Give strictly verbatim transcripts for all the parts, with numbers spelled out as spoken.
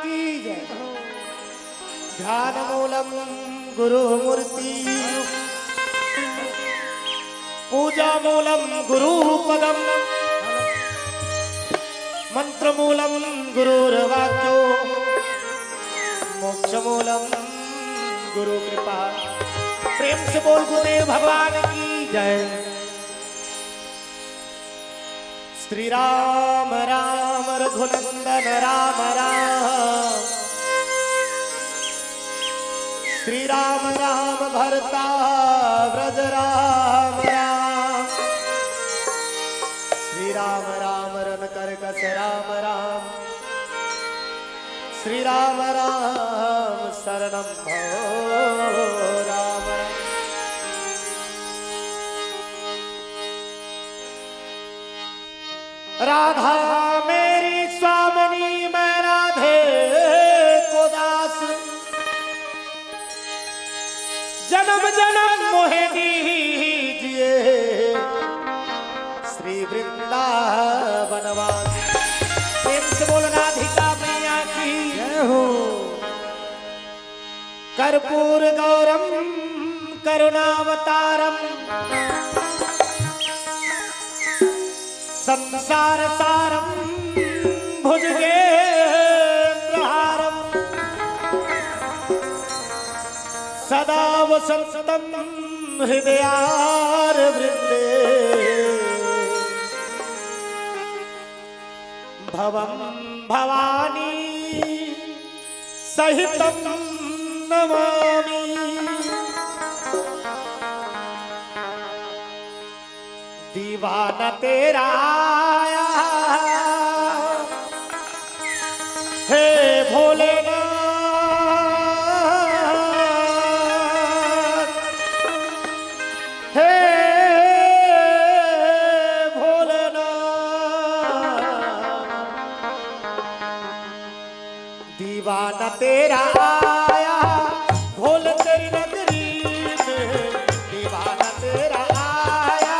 की जय। ध्यान मूलम गुरु मूर्ति, पूजा मूलम गुरु पदम, मंत्र मूलम गुरुर्वाक्यो, मोक्ष मूलम गुरु कृपा। प्रेम से बोल गुरुदेव भगवान की जय। श्री राम राम रघुनंदन राम राम। श्री राम राम भरता ब्रज राम राम। श्री राम राम रन करकस राम राम। श्री राम राम शरणम भव राम राम। राधा मेरी स्वामिनी, मैं राधे को दास। जन्म जन्म मोहे दीजिए श्री वृंदावन वास। प्रेम से बोल राधिका मैया की जय हो। कर्पूर गौरम करुणावतारम संसार सारम भुजगेन्द्रहारम सदा वसंतम हृदयार वृंदे। भवम भवानी सहितम नमामि। दीवाना तेरा आया हे भोलेनाथ, हे भोलेनाथ। दीवाना तेरा आया भोल तेरी नगरी में। दीवाना तेरा आया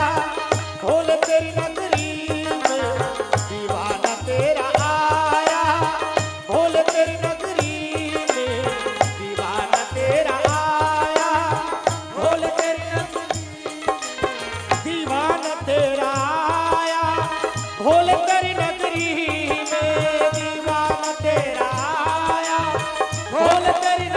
भोल तेरी नगरी में। दीवाना तेरा आया भोल तेरी नगरी में। दीवाना तेरा आया भोल तेरी नगरी। दीवाना तेरा आया भोल तेरी नगरी में। दीवाना तेरा आया भोल तेरी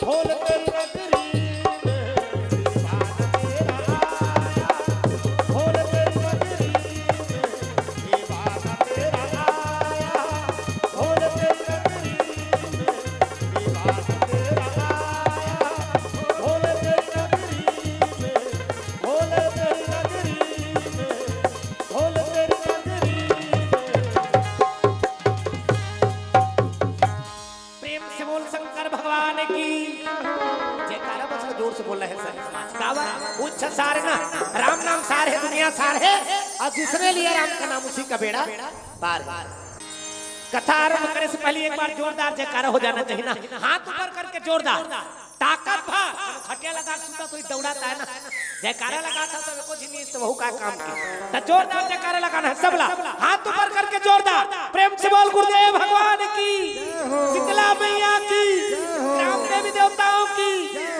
भोल तेरी नगरी में दीवाना तेरा आया, भोल तेरी नगरी में दीवाना तेरा आया, भोल तेरी नगरी में दीवाना तेरा आया, भोल तेरी नगरी में, भोल तेरी नगरी में, भोल तेरी नगरी में। प्रेम से बोल शंकर भगवान की। जयकारा बस जोर से बोल रहे हैं सर। काबर? उच्च सार ना, राम नाम सार है, दुनिया सार है, और जिसने लिया राम का नाम उसी का बेड़ा पार है। कथा आरंभ करे से पहले एक बार जोरदार जयकारा हो जाना चाहिए ना। हाथ ऊपर करके जोरदार, ताकत भर। खटिया लगा के सुता तो दौड़ाता है ना। जयकारा लगाता सब कुछ नहीं तो वहू का काम की। तो जोरदार जयकारा लगाना है सबला। हाथ ऊपर करके जोरदार प्रेम से बोल गुरुदेव भगवान की, शीतला मैया की, ग्राम देवी देवताओं की,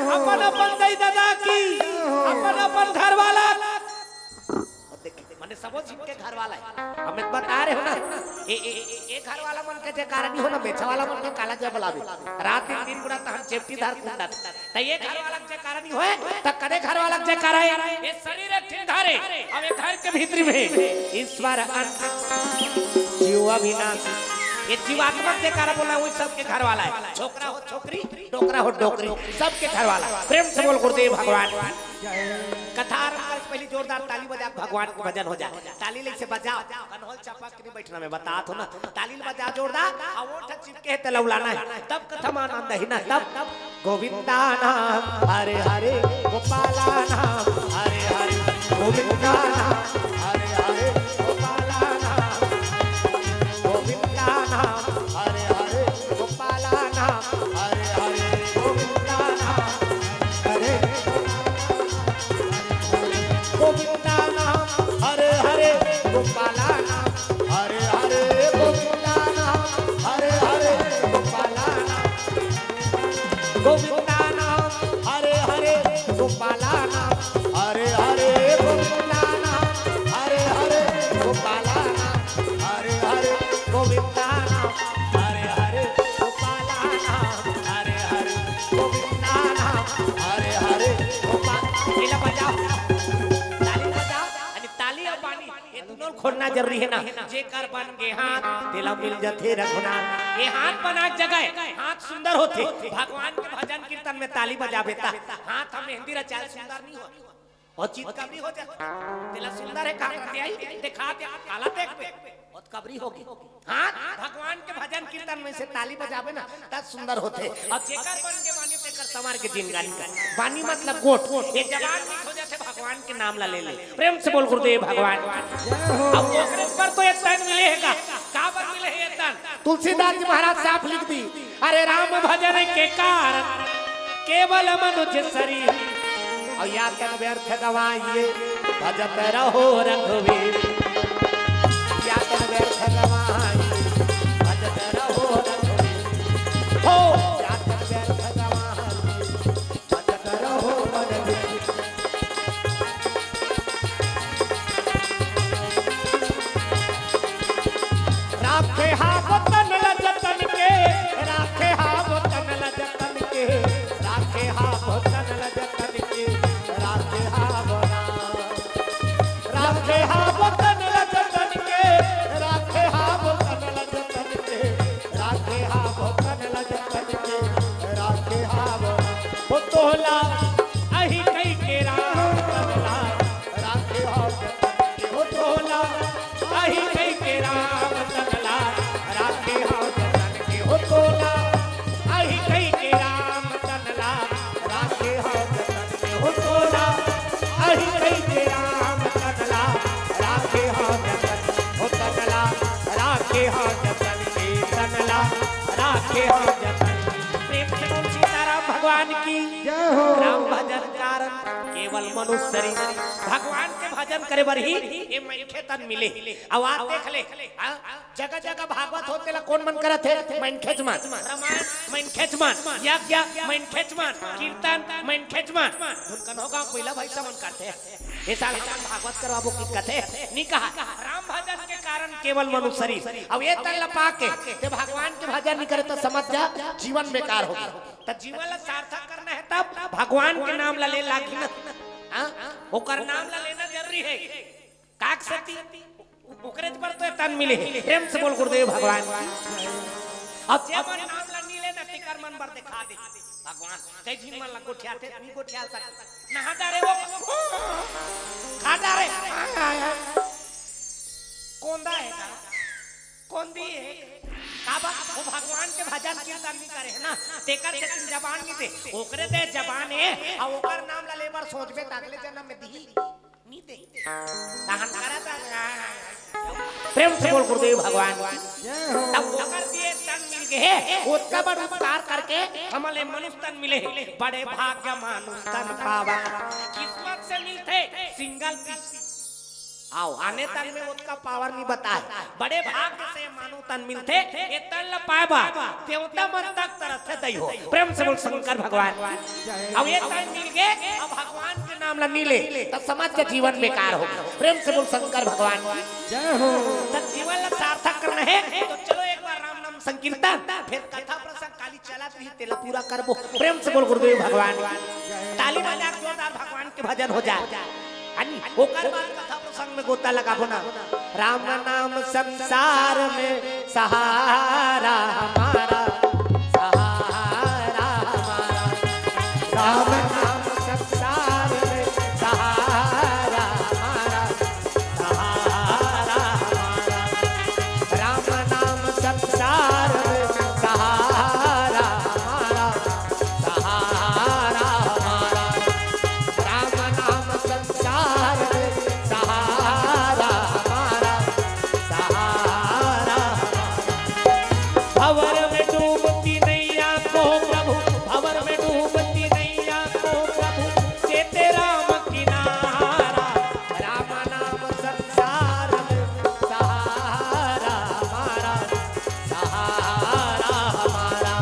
अपन अपन दाई दादा की, अपन अपन घर वाला। और देखिए, माने सबो झिन के घर वाला है। हम एक बता रहे हो ना, ए, ए, ए, ए घर वाला मन के जयकारा नहीं हो ना, मेछा वाला मन के काला जय बुलावे। रात दिन दिन बुढ़ा तहन चेपटी धार कुंडा। त ये घर वाला के जयकारा नहीं होए, त कदे घर वाला के जयकारा है? ये शरीर एक ठिन धारे, अब ये घर के भीतरी में ईश्वर अंत, जीव अविनाशी। ये जीवात्मा के जयकारा बोला, वही सबके घर वाला है। छोकरा हो छोकरी, डोकरा हो डोकरी, सबके घर वाला। प्रेम से बोल गुरुदेव भगवान। कथा आरंभ करे से पहले जोरदार ताली बजा के भगवान के भजन हो जाए। ताली ले से बजाओ, कन्होल चापा के नहीं बैठना, मैं बता थो ना। ताली बजा जोरदार, आ ओठ चिपके है, तलौलाना है, तब कथा में आनंद है ना, तब। गोविंदा नाम हरे हरे, गोपाला नाम हरे हरे, गोविंदा नाम हरे हरे, गोपाला नाम, गोविंदा नाम हरे हरे, गोपाला नाम हरे हरे, गोविंदा नाम हरे, गोविंदा नाम हरे हरे, गोपाला नाम हरे हरे, गोविंदा नाम हरे हरे, गोपाला नाम, गोविंदा नाम हरे हरे, गोपाला नाम हरे हरे, गोविंदा नाम हरे हरे, गोपाला नाम हरे हरे, गोविंदा नाम हरे हरे, गोपाला नाम हरे हरे, गोविंदा नाम हरे हरे, गोपाल। ताली बजाओ, ताली बजाओ, अरे ताली और पानी, ये दोनों खोलना जरूरी है ना। जेकर बन के हाथ, तेला मिल जथे रघुनाथ। ये हाथ बना के जगह, हाथ सुंदर होथे। भगवान के भजन कीर्तन में ताली बजाबे ता हाथ हम मेहंदी रचाए सुंदर नहीं हो। और चीज कबरी हो जाए, तेला सुंदर है कहा करते आई, दिखा दे, काला देख पे, बहुत कबरी होगी। हाँ, भगवान के भजन कीर्तन में से ताली बजाबे ना, तब सुंदर होथे। अब जेकर बन के बानी, तेकर संवार के जिनगानी कर। बानी मतलब गोठ, ये जबान मीठ हो जाथे भगवान के नाम ला ले ले। प्रेम से बोल गुरुदेव भगवान। अब ओकरे पर तो एक तन मिले है का, का बर मिले है ये तन? तुलसीदास जी महाराज साफ लिख दी, अरे राम भजन के कारण केवल मनुष्य शरीर। और या तन व्यर्थ गवाइए, भजत रहो रघुवीर। या तन व्यर्थ गवाइए, भजत रहो रघुवीर। हो, या तन व्यर्थ गवाइए, भजत रहो रघुवीर। राखे हाव तन ल जतन के, राखे हाव तन ल जतन के, राखे हाव तन ल जतन के, राखे हाव राम। राखे हाव तन ल जतन के, राखे हाव तन ल जतन के, राखे हाव तन ल जतन के, राखे हाव राम। हो तोला अहि कहि के राम तन ला, राखे हाव जतन के, हो तोला अहि कहि के राम तन ला, राखे हाव जतन के, हो तोला अहि कहि के राम तन ला, राखे हाव जतन के, हो तोला अहि कहि के राम तन ला, राखे हाव जतन, हो तन ला, राखे हाव जतन के, तन ला, राखे हाव जतन के। प्रेम से बोल सीताराम भगवान की। जय हो। राम भजन कारण केवल मनुष्य शरीर। भगवान के भजन करे बर ही ये मनखे तन मिले। अउ आज देख ले, हाँ? जगह जगह भागवत होथे, ला कोन मन करत हे? मनखेच मन। रामायण मनखेच मन, यज्ञ मनखेच मन, कीर्तन मनखेच मन। धुनकन हो गाँव कोइला भैंसा मन करथे। ये साल हमन भागवत करवाबो कि कथे? नी कहा। राम भजन के कारण केवल मनुष्य शरीर। अब ये तन ला पाके ते भगवान के भजन नी करे त समझ जा, जीवन बेकार होगे। त जीवन ला सार्थक करना हे तब भगवान के नाम ला ले लागही ना। हाँ? ओकर नाम ला लेना जरूरी हे। काक सेती ओकरे बर तो तन मिले हे। प्रेम से बोल गुरुदेव भगवान की। अब जे मन नाम ला नी लेना, तेकर मन बर देखा दे भगवान। कई झिन मन ला गोठियाथे, नी गोठिया सके। नहा डारे वो, खा डारे। कोंदा हे का? कोंदी हे। काबर? वो भगवान के भजन कीर्तन नी करे हे ना, तेकर सेती जबान नी दे। ओकरे दे जबान हे, अउ ओकर नाम ला ले बर सोचबे त अगले जन्म में दिही। नी दे। तहन करत हे। प्रेम से बोल गुरुदेव भगवान की। तब ओकर दिए तन मिल गे हे, ओतका बड़ उपकार करके हमन ला मनुष्य तन मिले हे। बड़े भाग्य मानुष तन पावा, किस्मत से मिलथे single piece। आओ, आने तन में ओतका power नी बताए। बड़े भाग्य से मानव तन मिलथे, ये तन ला पाए बर देवता मन तक तरसथे दई हो। प्रेम से बोल शंकर भगवान। अब ये तन मिल गे, अब भगवान के नाम ला नी ले, त समझ के जीवन बेकार हो। प्रेम से बोल शंकर भगवान। जय हो। त जीवन ला सार्थक करना हे, तो चलो एक बार राम नाम संकीर्तन, फिर कथा प्रसंग काली चलत रही, तेला पूरा करबो। प्रेम से बोल गुरुदेव भगवान। ताली बजा के जोरदार भगवान के भजन हो जाए। अनि ओकर बाद कथा प्रसंग में गोता लगाबो ना। राम नाम संसार में सहारा हमारा, सहारा हमारा। राम नाम संसार में सहारा हमारा, सहारा हमारा। राम नाम संसार में सहारा हमारा, सहारा हमारा। राम नाम संसार में सहारा हमारा, सहारा हमारा। भंवर में डूबती नैया को प्रभु, भंवर में डूबती नैया को प्रभु, चेते राम किनारा। राम नाम संसार में सहारा हमारा, सहारा हमारा।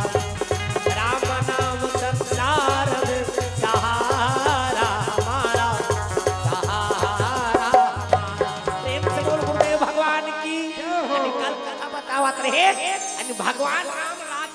राम नाम संसार में सहारा हमारा, सहारा हमारा। प्रेम से बोल गुरुदेव भगवान की। जय हो। अनि कल कथा बतावत रहे, अनि भगवान राम राज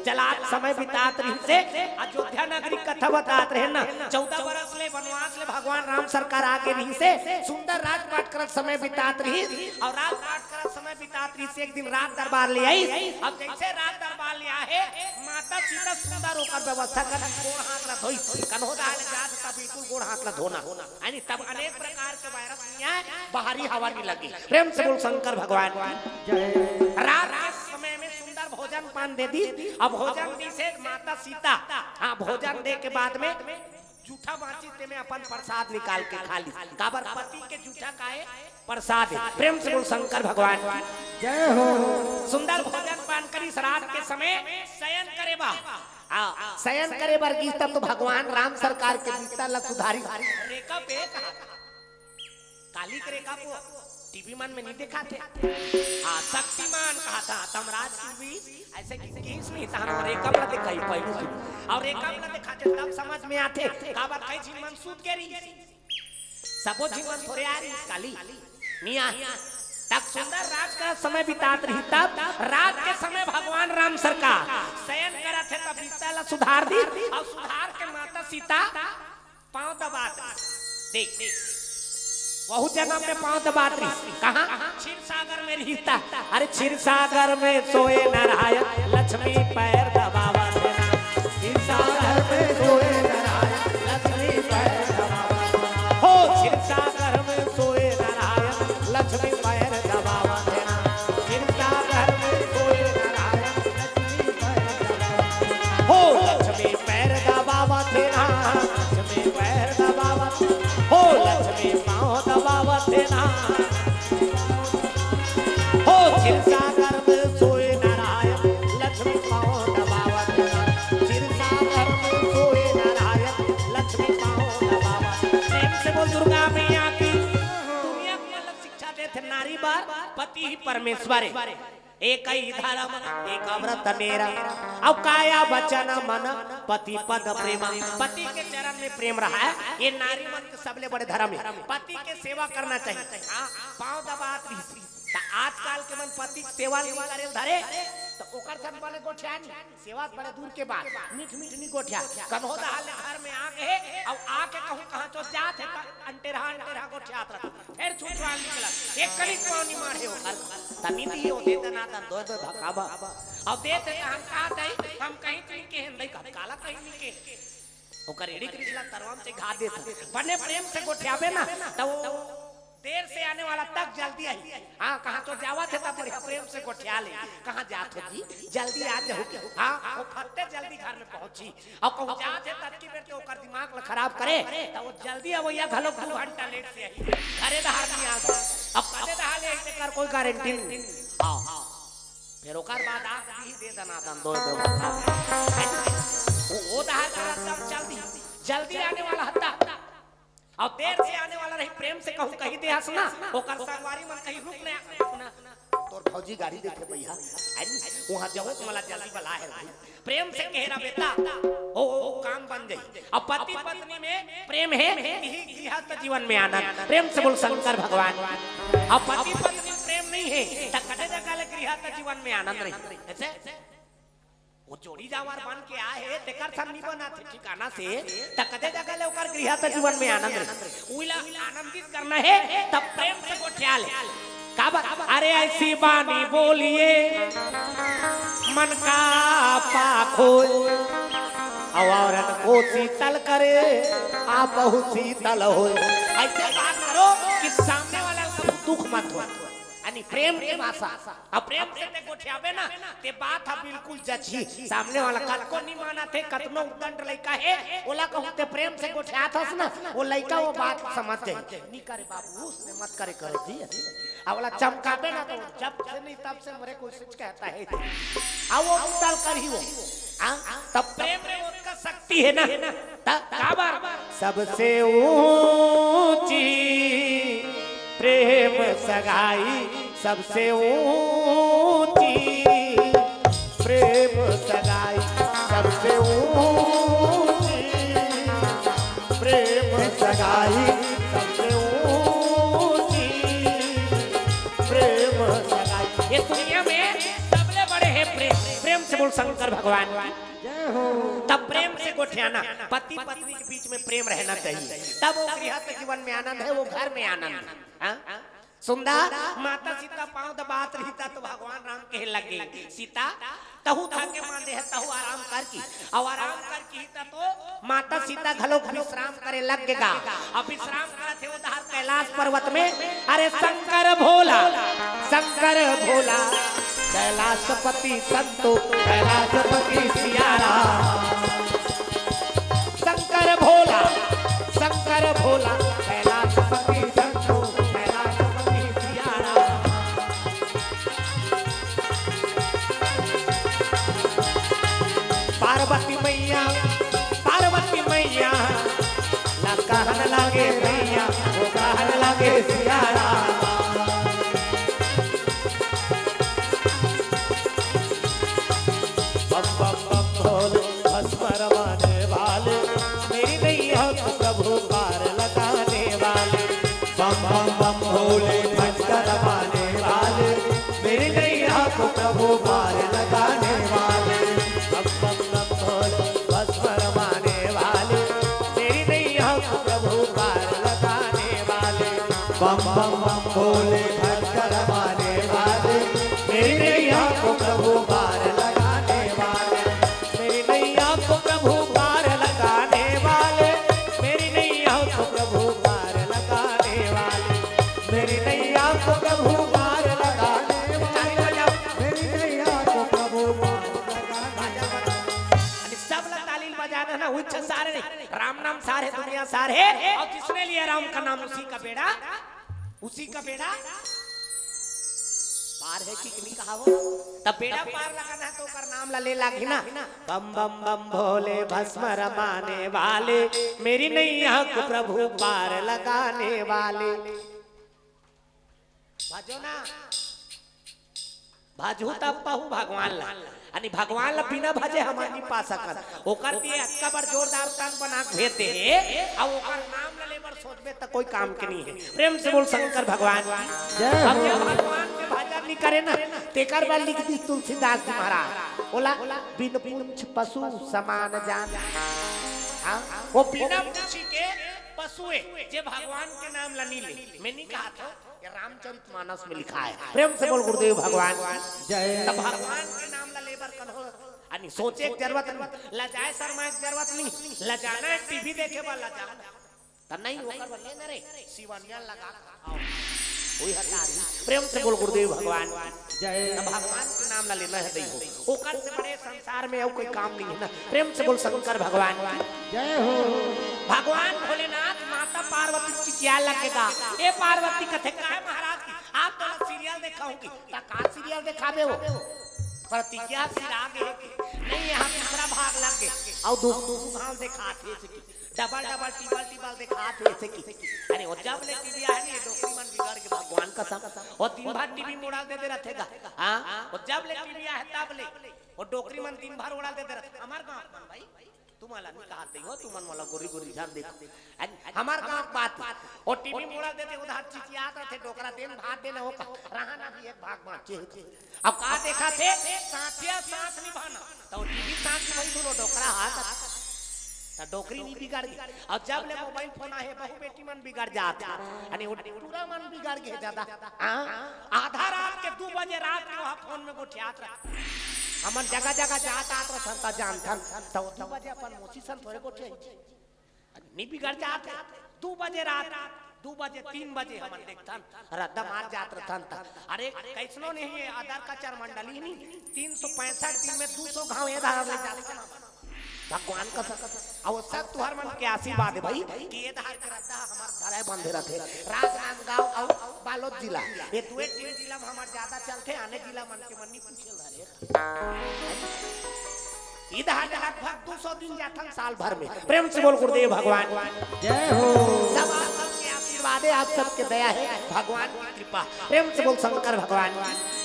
चलात समय बितात रहिसे, अयोध्या नगरी कथा बतात रहे ना, चौदह बरस ले वनवास ले भगवान राम सरकार आगे रहिसे, सुंदर राजपाट करत समय बितात रहिस, अउ राजपाट करत समय बितात रहिसे, एक दिन राज दरबार ले आइस। अब जइसे राज दरबार ले आहे, माता सीता सुंदर ओकर व्यवस्था कर, गोड़ हाथ ला धोइस, कन्हो दाल जात त बिल्कुल गोड़ हाथ ला धोना। यानी तब अनेक प्रकार के वायरस नी आए, बाहरी हवा नी लगे। प्रेम से बोल शंकर भगवान की। जय। रात के समय में सुंदर भोजन पान दे दी। अब भोजन दिसे माता सीता, हाँ, भोजन दे के बाद में जूठा बाँची, तेमे अपन प्रसाद निकाल के खा ली। काबर पति के जूठा काहे? प्रसाद हे। प्रेम से बोल शंकर भगवान की। जय हो। सुंदर भोजन पान करिस, रात के समय शयन करे बा। आ, शयन करे बर गिस त तो भगवान राम सरकार के बिस्तर ला सुधारिस। रेका पे कहा था। काली के रेका पो टीवी मन में नी देखाथे। हाँ, शक्तिमान कहा था, तमराज टीवी ऐसे कि किस नहीं था, हम रेका ला दिखाई पहली सुन। अउ रेका ला देखाथे तब समझ में आथे, काबर कई झिन मन सूत के रही। सबो झिन मन थोरे आ रही काली। नी आ। तब सुंदर राज का समय बितात रही, तब रात के समय भगवान राम सरकार शयन करत हे, तब बिस्तर ला सुधार दी, अउ सुधार के माता सीता पाँव दबात रहिस। देख, बहुत जगह पे पाँव दबात रहिस। कहाँ? क्षीर सागर में रहिस ता। अरे, क्षीर सागर में सोए नारायण, लक्ष्मी पैर दबावत हे ना। क्षीर सागर में सोए नारायण, लक्ष्मी पैर दबावत हे ना। हो, क्षीर सागर में सोए नारायण, लक्ष्मी पैर दबावत हे ना। क्षीर सागर में सोए नारायण, हो लक्ष्मी पैर दबावत हे ना, लक्ष्मी पैर दबावत, हो लक्ष्मी पाँव दबावत हे ना। हो क्षीर सागर में सोए नारायण, लक्ष्मी पाँव दबावत हे ना। क्षीर सागर में सोए नारायण, लक्ष्मी पाँव दबावत। प्रेम से बोल दुर्गा मैया की। नारी बर पति ही परमेश्वर हे। एक ही धर्म, एक व्रत नेरा, अउ काया वचन मन पति पद प्रेमा। पति के चरण में प्रेम रहा हे, ये नारी मन के सबले बड़े धर्म हे। पति के सेवा करना चाहिए। हाँ, पाँव दबात रहिस। त आजकल के मन पति के सेवा नहीं करे ल धरे, त ओकर सन बने गोठिया नहीं। सेवा बड़े दूर के बात, मीठ मीठ नहीं गोठिया। कभो दहाले घर में आ गे, अउ आके कहूँ कहाँ चो जात हे, त अंटेरहा अंटेरहा गोठियात रहिथे। फेर छुछुआन निकलत, एक कनिक पाँव नहीं माढ़े ओकर। तनी दी ओ दे दना दन दोय दोय भकाबा। अउ देत हे त हम का दई, हम कहीं तो नहीं केहेन दई, हम काला कहीं नहीं केहेन। ओकर एड़ी करिस ला तरवा म चघा देत हे। बने प्रेम से गोठियाबे ना, त वो देर से आने वाला तक जल्दी आही। हाँ, कहाँ तो जावत हे, तब बढ़िया प्रेम से गोठिया ले। कहाँ जात हो जी? जल्दी आ जाहू। हाँ, वो फत्ते जल्दी घर में पहुँची। अउ कहूँ जात हे, ततकी बेर तो ओकर दिमाग ला खराब करे, त वो जल्दी अवइया घलोक दू घंटा लेट से आही। घरे दहार नहीं आत। अउ कदे दहाले आही, तेकर कोई गारंटी नहीं। हाँ। फेर ओकर बाद आके दिही दे दना दन दोय दोय। वो, वो दहार का रस्ता म चल दी। जल्दी आने वाला हत्ता। अउ देर से आने वाला रही, प्रेम से कहूँ कही दे हस ना, ओकर संगवारी मन कही, "रुक ना, रुक ना।" तोर भौजी गारी देथे भैया। अरे, वहाँ जाओ त मला जल्दी बला हे भाई। प्रेम से कहे रहा बेटा, ओ, ओ, ओ काम बन जाई। अब पति पत्नी में प्रेम हे, तिही गृहस्थ जीवन में आनंद। प्रेम से बोल शंकर भगवान। अब पति पत्नी में प्रेम नहीं हे, त कते जगह ले गृहस्थ जीवन में आनंद नहीं। ऐसे? वो जोड़ी जावार बन के आए हे, तेकर सन नहीं बना थे ठिकाना से, त कते जगह ले ओकर गृहस्थ जीवन में आनंद नहीं। उइला आनंदित करना हे, तब प्रेम से गोठिया ले। काबर? अरे ऐसी बानी बोलिए, मन का पाख होय, अउ औरन को शीतल करे, आपहु शीतल होय। ऐसे बात करो कि सामने वाला का दुख मत हो। यानी प्रेम के भाषा। अब प्रेम से ते गोठियाबे ना, ते बात ह बिल्कुल जचही। सामने वाला कतको नहीं मानत हे, कतनो उद्दंड लइका हे, ओला कहूँ ते प्रेम से गोठियात हस ना, वो लइका वो बात समझ जाही। नहीं करे बाबू, उसने मत करे करो जी। अब ओला चमकाबे ना तो जब से नहीं तब से मोरे कोशिश कहता है। अब वो उतल कर ही वो। हाँ? तब प्रेम में उसका शक्ति है ना। त-, काबर? सबसे ऊंची प्रेम सगाई, सबसे ऊंची प्रेम सगाई, सबसे ऊंची प्रेम सगाई, सबसे ऊंची प्रेम सगाई। ये दुनिया में सबले बड़े हे प्रेम। प्रेम से बोल शंकर भगवान की। जय हो। तब प्रेम से गोठियाना, पति पत्नी के बीच में प्रेम रहना चाहिए, तब वो गृहस्थ जीवन में आनंद है, वो घर में आनंद है। हाँ? सुंदर, माता सीता पाँव दबात रहिता तो भगवान राम कहे लगे, "सीता, तहु धाके मांदे है, तहु आराम कर की।" अउ आराम कर की त तो माता सीता घलोक विश्राम करे लग गे गा। अब विश्राम करत हे उधर कैलाश पर्वत में। अरे शंकर भोला, शंकर भोला, कैलाशपति संतो, कैलाशपति सिया राम। शंकर भोला, शंकर भोला, कैलाशपति संतो, कैलाशपति सिया राम। पार्वती मैया, पार्वती मैया, ला कहन लागे भैया, वो कहन लागे सिया राम। बम बम बम भोले भस्म रमाने वाले, मेरी नैया को प्रभु पार लगाने वाले। बम बम बम भोले भस्म रमाने वाले, मेरी नैया को प्रभु पार लगाने वाले। बम बम बम भोले भस्म रमाने वाले, मेरी नैया को प्रभु पार लगाने वाले। बम बम बम भोले भस्म रमाने वाले, मेरी नैया को प्रभु पार लगाने वाले। मेरी नैया को प्रभु पार लगाने वाले, मेरी नैया को प्रभु पार लगाने वाले, मेरी नैया को प्रभु पार लगाने वाले, मेरी नैया को प्रभु पार लगाने वाले। अरे सब ला ताली बजाना ना, उच्च सारे नहीं। राम नाम सारे, दुनिया सारे, और जिसने लिया राम का नाम उसी का बेड़ा उसी का बेड़ा पार है कि नहीं कहावो? तब बेड़ा पार लगाना है तो ओकर नाम ला ले लागी ना। बम बम बम भोले भस्म रमाने वाले, मेरी नैया को प्रभु पार लगाने वाले। भजो ना, भजहू तब पाहू भगवान ला। यानी भगवान ला बिना भजे हमन नहीं पा सकत। ओकर दिए अतका बड़ जोरदार तन बना के भेज दे हे, अउ ओकर नाम ला लेबर सोचबे त कोई काम के नहीं हे। प्रेम से बोल शंकर भगवान की। जय अब हो। जब भगवान के भजन नहीं करे ना, तेकर बर लिख दिस तुलसीदास जी महाराज। ओला बिन पूछ पशु समान जान। हाँ, वो बिना पूछी के पशु हे, जे भगवान के नाम ला नहीं ले। मैं नहीं कहा था, ये रामचरित मानस में लिखा है। प्रेम से बोल गुरुदेव भगवान। जय। तब भगवान के नाम ला लेबर कन हो, यानी सोचे के जरूरत नहीं, लजाए शर्माए के जरूरत नहीं, लजाना है टीवी देखे बर लजा। त नहीं ओकर बर लेना रे, सिवनिया लगा के खाओ। वही हटारी। प्रेम से बोल गुरुदेव भगवान। जय। तब भगवान के नाम ला लेना है दई हो। ओकर से बड़े संसार में अउ कोई काम नहीं है ना। प्रेम से बोल शंकर भगवान। जय हो। भगवान भोलेनाथ माता पार्वती चिचिया लगे गा। ए पार्वती कथे, "काय महाराज की, आप तो सीरियल देखाहूं की।" त का सीरियल देखाबे हो? प्रतिज्ञा सिरा गे हे कि नहीं, यहाँ दूसरा भाग लग गे। अउ दू, दू भाग देखात हे कि डबल, डबल, टिबल, टिबल देखात हे कि। अरे, वो जब ले टीवी आहे नहीं, डोकरी मन बिगड़ गे भगवान कसम। वो दिन भर टीवी मोड़ा दे दे रथे गा। हाँ, वो जब ले टीवी आहे तब ले। वो डोकरी मन दिन भर उड़ा दे दे रथे। हमार गाँव मन भाई, तुमन ला नहीं कहत दई हो, तुमन मोला गोरी गोरी झन देखो। अन हमार गाँव के बात, वो टीवी मोड़ा देते, उधर चिचियात रथे, डोकरा देन भात देना, वो का, रहा ना भी एक भाग बाँचे हे। अब का देखा थे, साथिया साथ निभाना, तो टीवी साथ निभाई, दोनों डोकरा हाथ, तो डोकरी नहीं बिगड़ गे। अब जब ले मोबाइल फोन आहे, बहू बेटी मन बिगड़ जात हे, यानी वो टूरा मन बिगड़ गे ज्यादा। हाँ? आधा रात के दू बजे रात के वहाँ फोन में गोठियात रहा। हमन जगह जगह जात आत रहथन त जानथन, त वो दू बजे अपन मौसी सन थोड़े गोठियाई। नहीं बिगड़ जात हे। दू बजे रात, दू बजे, तीन बजे हमन देखथन, रद्दा मार जात रहथन त। अरे, कैसनो नहीं हे, अदर का चर मंडली नहीं, तीन सौ पैंसठ दिन में दू सौ घाव ये धारा ले जात हे। भगवान का सत, अउ सब तुहर मन के आशीर्वाद हे भाई, कि ये धार के रद्दा हमार धराए बंधे रथे। राजनांदगांव अउ बालोद जिला, ये दुए तीन जिला में हमार ज्यादा चलथे, आने जिला मन के मन नहीं पूछे ल धरे। इधर लगभग दू सौ दिन जाथन साल भर में। प्रेम से बोल गुरुदेव भगवान। जय हो। सब आप सबके आशीर्वाद हे, आप सबके दया हे, भगवान की कृपा। प्रेम से बोल शंकर भगवान।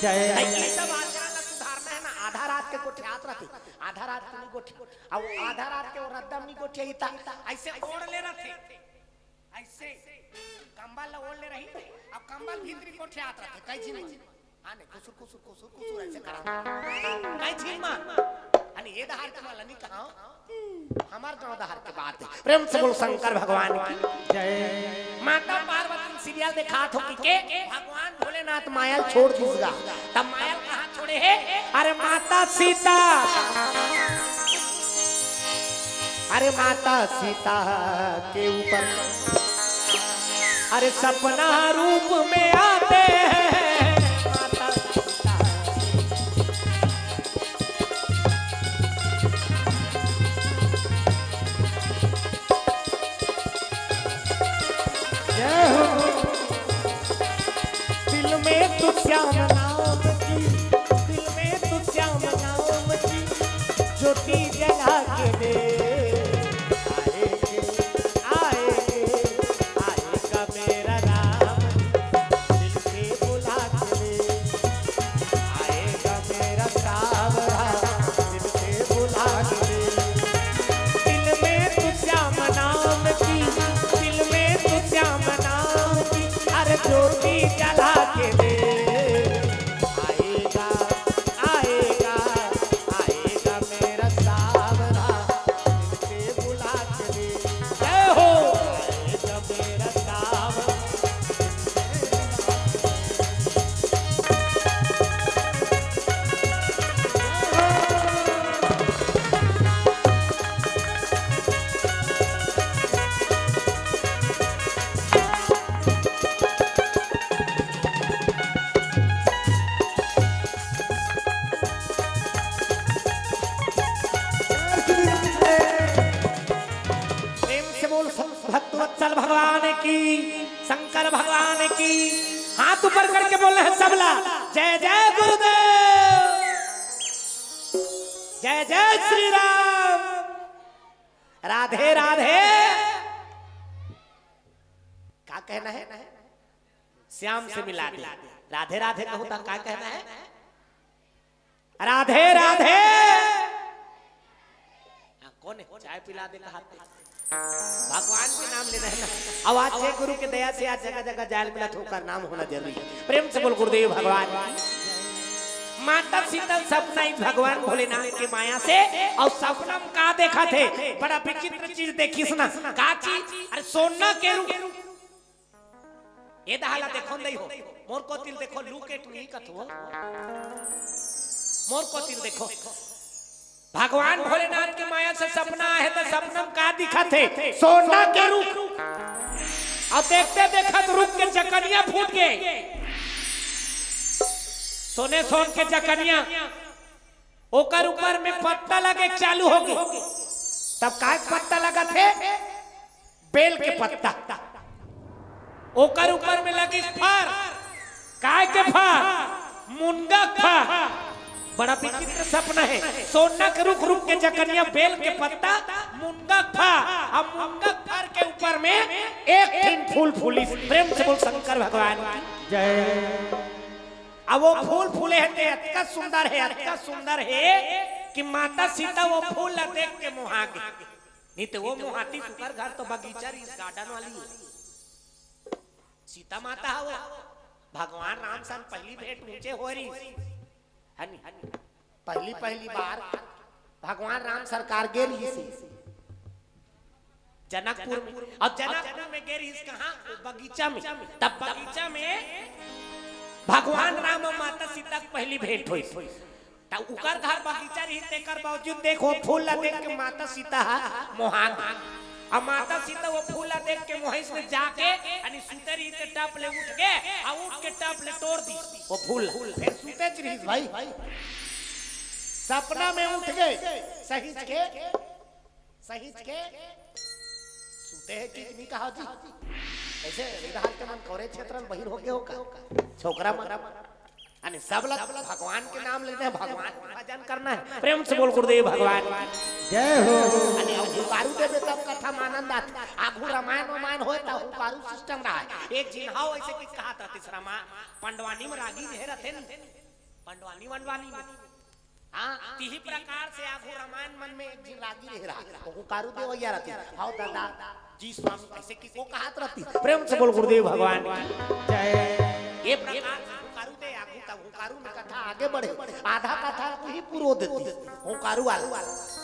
जय। नहीं, ये सब आचरण ला सुधारना हे ना। आधा रात के गोठियात रथे, आधा रात के नहीं गोठिया, अउ आधा रात के वो रद्दा म नहीं गोठियाही ता, ऐसे ओढ़ ले रथे। ऐसे कंबल ला ओढ़ ले रही, अब कंबल भीतरी गोठियात रथे, कई झिन मन। हाँ, नहीं, कुसुर, कुसुर, कुसुर, कुसुर, ऐसे करा। कई झिन मन। अने ये डहार के वाला नहीं कहा, हमार गाँव डहार के बात हे। प्रेम से बोल शंकर भगवान की। जय। माता पार्वती सीरियल देखात हो कि के? भगवान भोलेनाथ माया ल छोड़ दिस गा। तब माया ल कहाँ छोड़े हे? अरे माता सीता, अरे माता सीता के ऊपर, अरे सपना रूप में आते हैं माता सीता। जय हो। दिल में तू श्याम नाम की, दिल में तू श्याम नाम की ज्योति जला के दे। आएंगे, आएंगे, आएगा मेरा राम, दिल के बुला के ले। आएगा मेरा सावरा, दिल के बुला के ले। दिल में तू श्याम नाम की, दिल में तू श्याम नाम की, अरे ज्योति जला के दे। आएगा, आएगा, आएगा मेरा सावरा, दिल के बुला के ले। जय हो। आएगा मेरा सावरा। प्रेम से बोल भक्तवत्सल भगवान की, शंकर भगवान की। हाथ ऊपर करके बोल रहे हैं सबला, जय जय गुरुदेव, जय जय श्री राम, राधे राधे। का कहना है? श्याम से मिला दे। राधे राधे कहूं त का कहना है? राधे राधे। हाँ, कौन है? चाय पिला दे कहा थे। भगवान के नाम ले रहे ना। अब आज हे गुरु के दया से आज जगह जगह जायल मिला, ओकर नाम होना जरूरी है। प्रेम से बोल गुरुदेव भगवान की। माता सीता सपना आई भगवान भोलेनाथ के माया से, अउ सपना में का देखा थे? बड़ा विचित्र चीज देखिस ना। का चीज? अरे सोना के रूख। ए दहा ला देखो दई हो, मोर कोतिल देखो, look at me कथो, मोर कोतिल देखो। भगवान भोलेनाथ के माया से सपना आहे त सपना में का दिखत हे? सोना के रूख। अउ देखते देखत रूख के जकनिया फूट गे। सोने सोन के जकनिया, ओकर ऊपर में पत्ता लगे चालू होगे। तब काय के पत्ता लगत हे? बेल के पत्ता। ओकर ऊपर में लगिस फर। काय के फर? मुनगा के फर। बड़ा विचित्र सपना हे। सोना के रूख, रूख के जकनिया, बेल के पत्ता, मुनगा के फर। अब मुनगा के फर के ऊपर में एक ठिन फूल फूलिस। प्रेम से बोल शंकर भगवान की जय। अब वो फूल फूले हे ते अतका सुंदर हे, अतका सुंदर हे कि माता सीता वो फूल ला देख के मोहा गे। नहीं तो वो मोहाती, ओकर घर तो बगीचा रहिस, garden वाली हे। सीता माता हा वो। भगवान राम सन पहली भेंट उनसे होय रहिस। हनी, पहली, पहली बार भगवान राम सरकार गे रहिस हे जनकपुर में। अब जनकपुर में गे रहिस कहाँ? बगीचा में। तब बगीचा में भगवान राम अउ माता सीता के पहली भेंट होइस। त उकर घर बगीचा रहिस, तेकर बावजूद देखो, फूल ला देख के माता सीता हा मोहा गे। अब माता सीता वो फूल ला देख के मोहिस में जाके, अनी सुते रहिस ते टप ले उठ गे, आ उठ के टप ले टोर दिस वो फूल ला। फिर सुते च रहिस भाई, सपना में उठ गे, सहिंच के, सहिंच के सुते हे कि नहीं कहा जी? कैसे इधर के मन कोरे क्षेत्र में बहिर हो गे हो का? छोकरा मन अने सब ला भगवान के नाम लेने, भगवान के भजन करना हे। प्रेम से बोल गुरुदेव भगवान। जय हो। अने अब हुंकारू देबे तब कथा में आनंद आथे। आघू रामायण वामायण होय त हुंकारू system रहा हे। एक झिन हाव ऐसे कि कहा था तीसरा माँ पंडवानी में रागी जे रथे न, पंडवानी वंडवानी में। हाँ, तिही प्रकार से आघू रामायण मन में एक झिन रागी रहे रहा। हुंकारू देवैया रथे। हाव दादा, जी स्वामी, ऐसे किसको कहात रहती? प्रेम से बोल गुरुदेव भगवान की जय। ये प्रकार से हुंकारू दे आगू तब हुंकारू में कथा आगे बढ़े, आधा कथा तू ही पुरो देती हुंकारू वाला।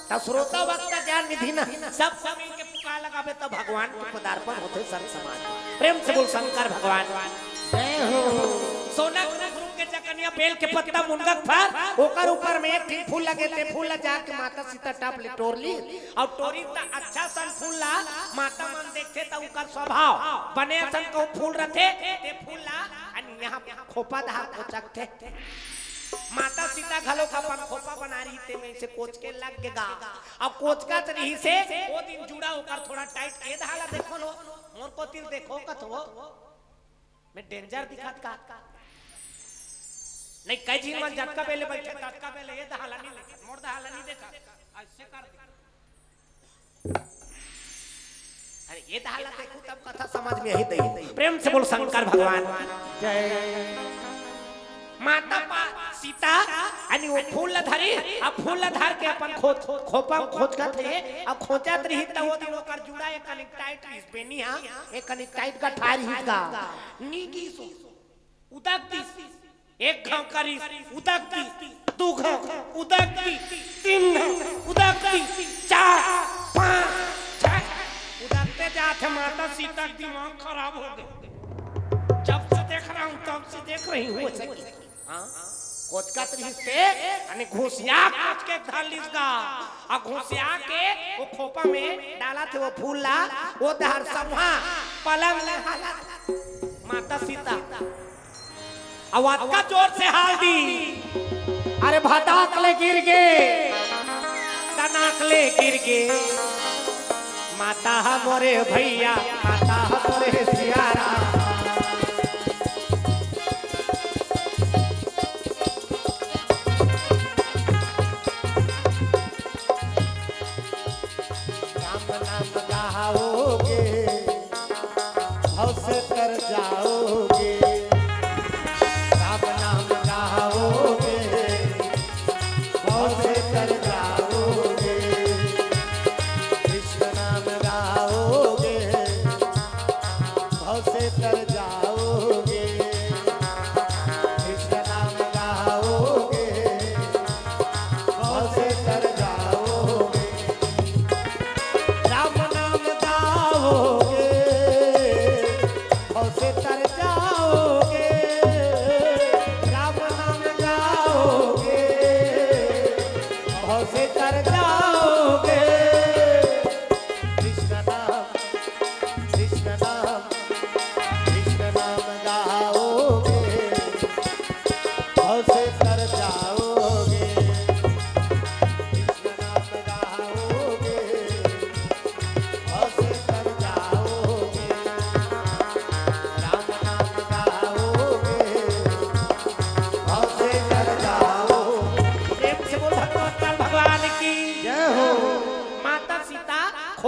तब श्रोता वक्ता ज्ञान निधि ना सब सब मिल के पुकार लगावे तब भगवान के पदार्पण होते संत समाज में। प्रेम से बोल शंकर भगवान जय हो। सोना के रूख, रूख के जकनिया, बेल के पत्ता, मुनगा के फर, ओकर ऊपर में एक ठिन फूल लगे, ते फूल ला जाके माता सीता टप ले टोर ली। अउ टोरी त अच्छा सन फूल ला माता मन देखथे त उकर स्वभाव बने असन कहूँ फूल रथे, ते फूल ला अन यहाँ खोपा दहा कोचकथे। माता सीता घलो अपन खोपा बना रही, ते में से कोचके लग गे गा। अब कोचकत रही से ओ दिन जुड़ा ओकर थोड़ा tight, ए दहा ला देखो लो, मोर कोतिर देखो कथो। मैं danger दिखत का? नहीं, कई झिन मन जतका बेले बैठे, ततका बेले ए दहा ला नहीं देखत, मोर दहा ला नहीं देखत, ऐसे कर दे। अरे, ए दहा ला देखू तब कथा समझ में आही दई। प्रेम से बोल शंकर भगवान जय। माता पा-, सीता अनि वो फूल ला धरी, अब फूल ला धर के अपन खो-, खोपा में खोचकत हे, अब खोचत रही त वो दिन ओकर जुड़ा एक कनिक tight रहिस बेनी हा, एक कनिक tight गठार रहिस गा। नी गिस ओ। उदक दिस। एक घांव करिस, उदक दिस। दू घांव, उदक दिस। तीन घांव, उदक दिस। चार, पांच, छह। उदकते जात हे, माता सीता के दिमाग खराब हो गे। जब से देख रहा हूँ, तब से देख रही हूँ। हाँ? कोचकत रहिस ते, अने घुसिया कोचके धर लिस गा। अउ घुसिया के वो खोपा में डालथे वो फूल ला, ओ दहा सबहा पलंग ले हालत। माता सीता अउ अतका जोर से हाल दी, अरे भटाक ले गिर गे, दनाक ले गिर गे। माता हा मोरे भैया, माता हा मोरे सियारा। राम नाम गाओगे, भव से तर जाओगे।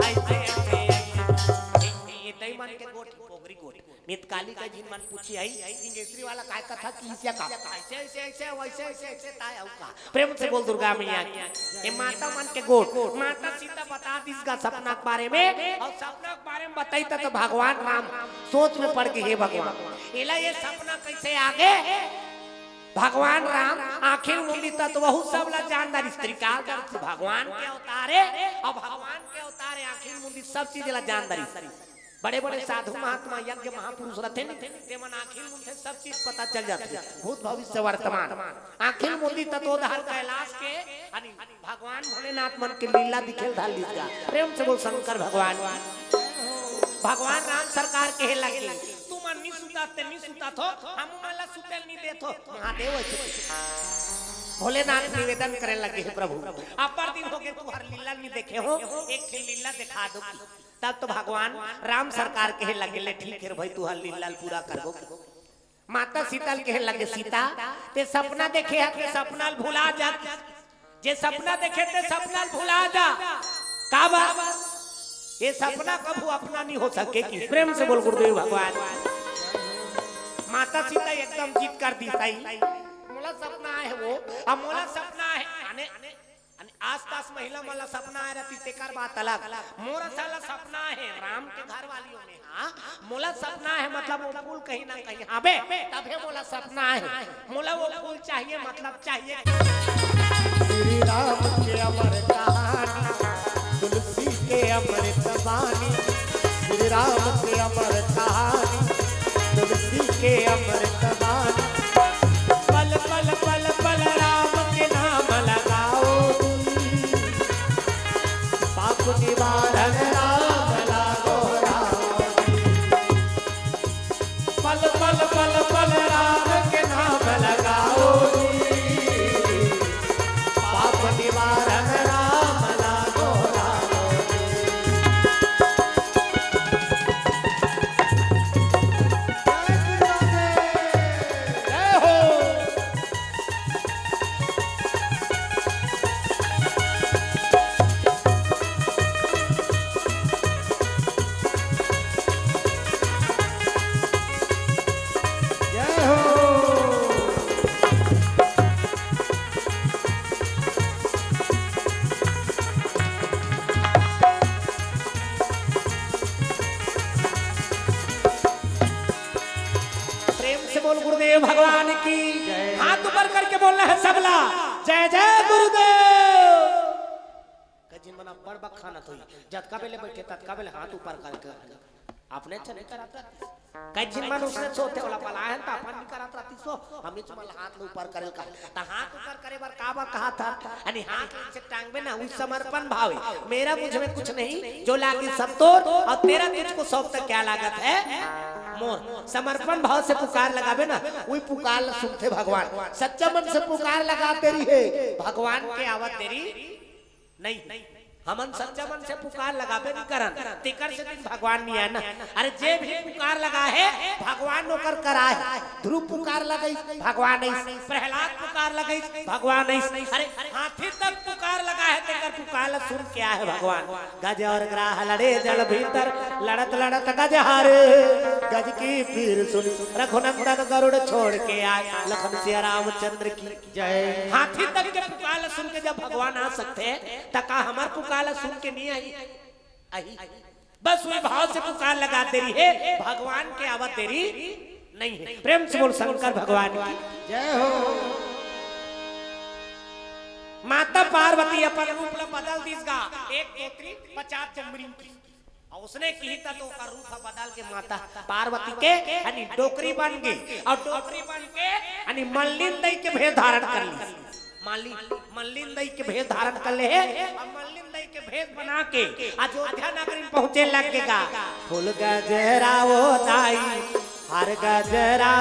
ऐसे, ऐसे, ऐसे। ए, ए, दई मन के गोठ, पोगरी गोठ। नितकाली के झिन मन पूछी आई, सिंगेश्वरी वाला काय कथा किहिस या का? ऐसे, ऐसे, ऐसे, वैसे, ऐसे, ऐसे, ताय अउ का? प्रेम से बोल दुर्गा मैया की। ए माता मन के गोठ, माता सीता बता दिस गा सपना के बारे में, अउ सपना के बारे में बताई त, त भगवान राम सोच में पड़ गे, हे भगवान, एला ये सपना कैसे आगे? भगवान राम आँखी ल मूंदिस त वहू सब ला जान डारिस, त्रिकाल दर्शी भगवान के अवतार हे, अउ भगवान के अवतार हे, आँखी ल मूंदिस सब चीज ला जान डारिस। बड़े-बड़े साधु महात्मा यज्ञ महापुरुष रहिथे न, ते मन आँखी ल मूंदथे, सब चीज पता चल जाथे, भूत भविष्य वर्तमान। आँखी ल मूंदिस त ओ डहर कैलाश के, अरे, भगवान भोलेनाथ मन के लीला दिखे ल धर लिस गा। प्रेम से बोल शंकर भगवान। भगवान राम सरकार कहे लगे, तुमन नी सुतत ते नी सुतत हो, हमू मन ला सुते ल नी देत हो। महादेव ऐसे भोलेनाथ निवेदन करे लगे, हे प्रभु, अब्बड़ दिन होगे तुंहर लीला नी देखे हों, एक ठे लीला देखा दो। तब तो भगवान राम सरकार कहे लगे, ले ठीक हे रे भाई, तुंहर लीला ल पूरा करबो। माता सीता ल कहे लगे, सीता, ते सपना देखे हस, ते सपना ल भुला जा। जे सपना देखे, ते सपना ल भुला जा। काबर? ये सपना कभू अपना नी हो सके कि। प्रेम से बोल गुरुदेव भगवान। माता सीता एकदम जिद कर दिस, मोला सपना आय हे वो, अब मोला सपना आय हे, अने अने आसपास महिला मन ला सपना आय रहिथे, तेकर बात अलग। मोर साला सपना हे, राम के घर वाली हो में, हाँ, मोला सपना हे, मतलब वो फूल कहीं ना कहीं हावे, तभे मोला सपना हे। मोला वो फूल चाहिए, मतलब चाहिए। श्री राम के अमर कहानी, तुलसी के अमृत बानी। श्री राम के अमर कहानी, तुलसी के अमृत बानी। पल पल पल पल राम के नाम लगाओ जी। पाप निवारण राम लागो राम जी। पल पल पल पल राम के नाम लगाओ जी। पाप निवारण राम लागो राम जी। से बोल गुरुदेव भगवान की। हाथ ऊपर करके बोलना है सबला, जय जय गुरुदेव। कई झिन मन अब्बड़ बखानत होही, जतका बेले बइठे ततका बेले हाथ ऊपर करके। अपने अच्छा नहीं करत रहतिस। कई झिन मन उसने सोते वाला पलायन त अपन नहीं करत रहतिस, सो हमनी मन हाथ ल ऊपर करे का। त हाथ ऊपर करे बर का बा कहा था? अने हाथ से टांगबे ना, उस समर्पण भाव है। मेरा मुझ में कुछ नहीं, जो लागे सब तोर, और तेरा तुझको सौंप तो क्या लागत है मोर। समर्पण भाव से पुकार लगाबे ना, वही पुकार ल सुनथे भगवान। सच्चा मन से पुकार लगात देरी हे, भगवान के आवत देरी नहीं। हमन सच्चा मन से पुकार लगाबे नहीं करन, तेकर से दिन भगवान नहीं आए ना। अरे जे भी पुकार लगा है, भगवान ओकर करा है। ध्रुव पुकार लगाइस, भगवान आइस। प्रहलाद पुकार लगाइस, भगवान आइस। अरे हाथी तक पुकार लगा है, तेकर पुकार ल सुन के आए है भगवान। गज और ग्राह लड़े जल भीतर, लड़त लड़त गज हारे। गज की पीर सुन रघुनंदन गरुड़ छोड़ के आए। लखन सिया रामचंद्र की जय। हाथी तक के पुकार ल सुन के जब भगवान आ सकथे, त का हमर पुकार ल सुन के नहीं आई? आही। बस वही भाव से पुकार लगात देरी हे, भगवान के आवत देरी नहीं हे। प्रेम से बोल शंकर भगवान की। जय हो। माता पार्वती अपन रूप ल बदल दिस गा, एक डोकरी पचास डोकरी की। अउ उसने किही त तो ओकर रूप ह बदल के माता पार्वती के यानी डोकरी बन गे, अउ डोकरी बन के यानी मल्लिन दई के भेष धारण कर लिस। मल्लिन, मल्लिन दई के भेष धारण कर ले हे, अउ मल्लिन दई के भेष बना के अयोध्या नगरी म पहुंचे लग गे गा। फूल गजरा ओ दाई, हार गजरा,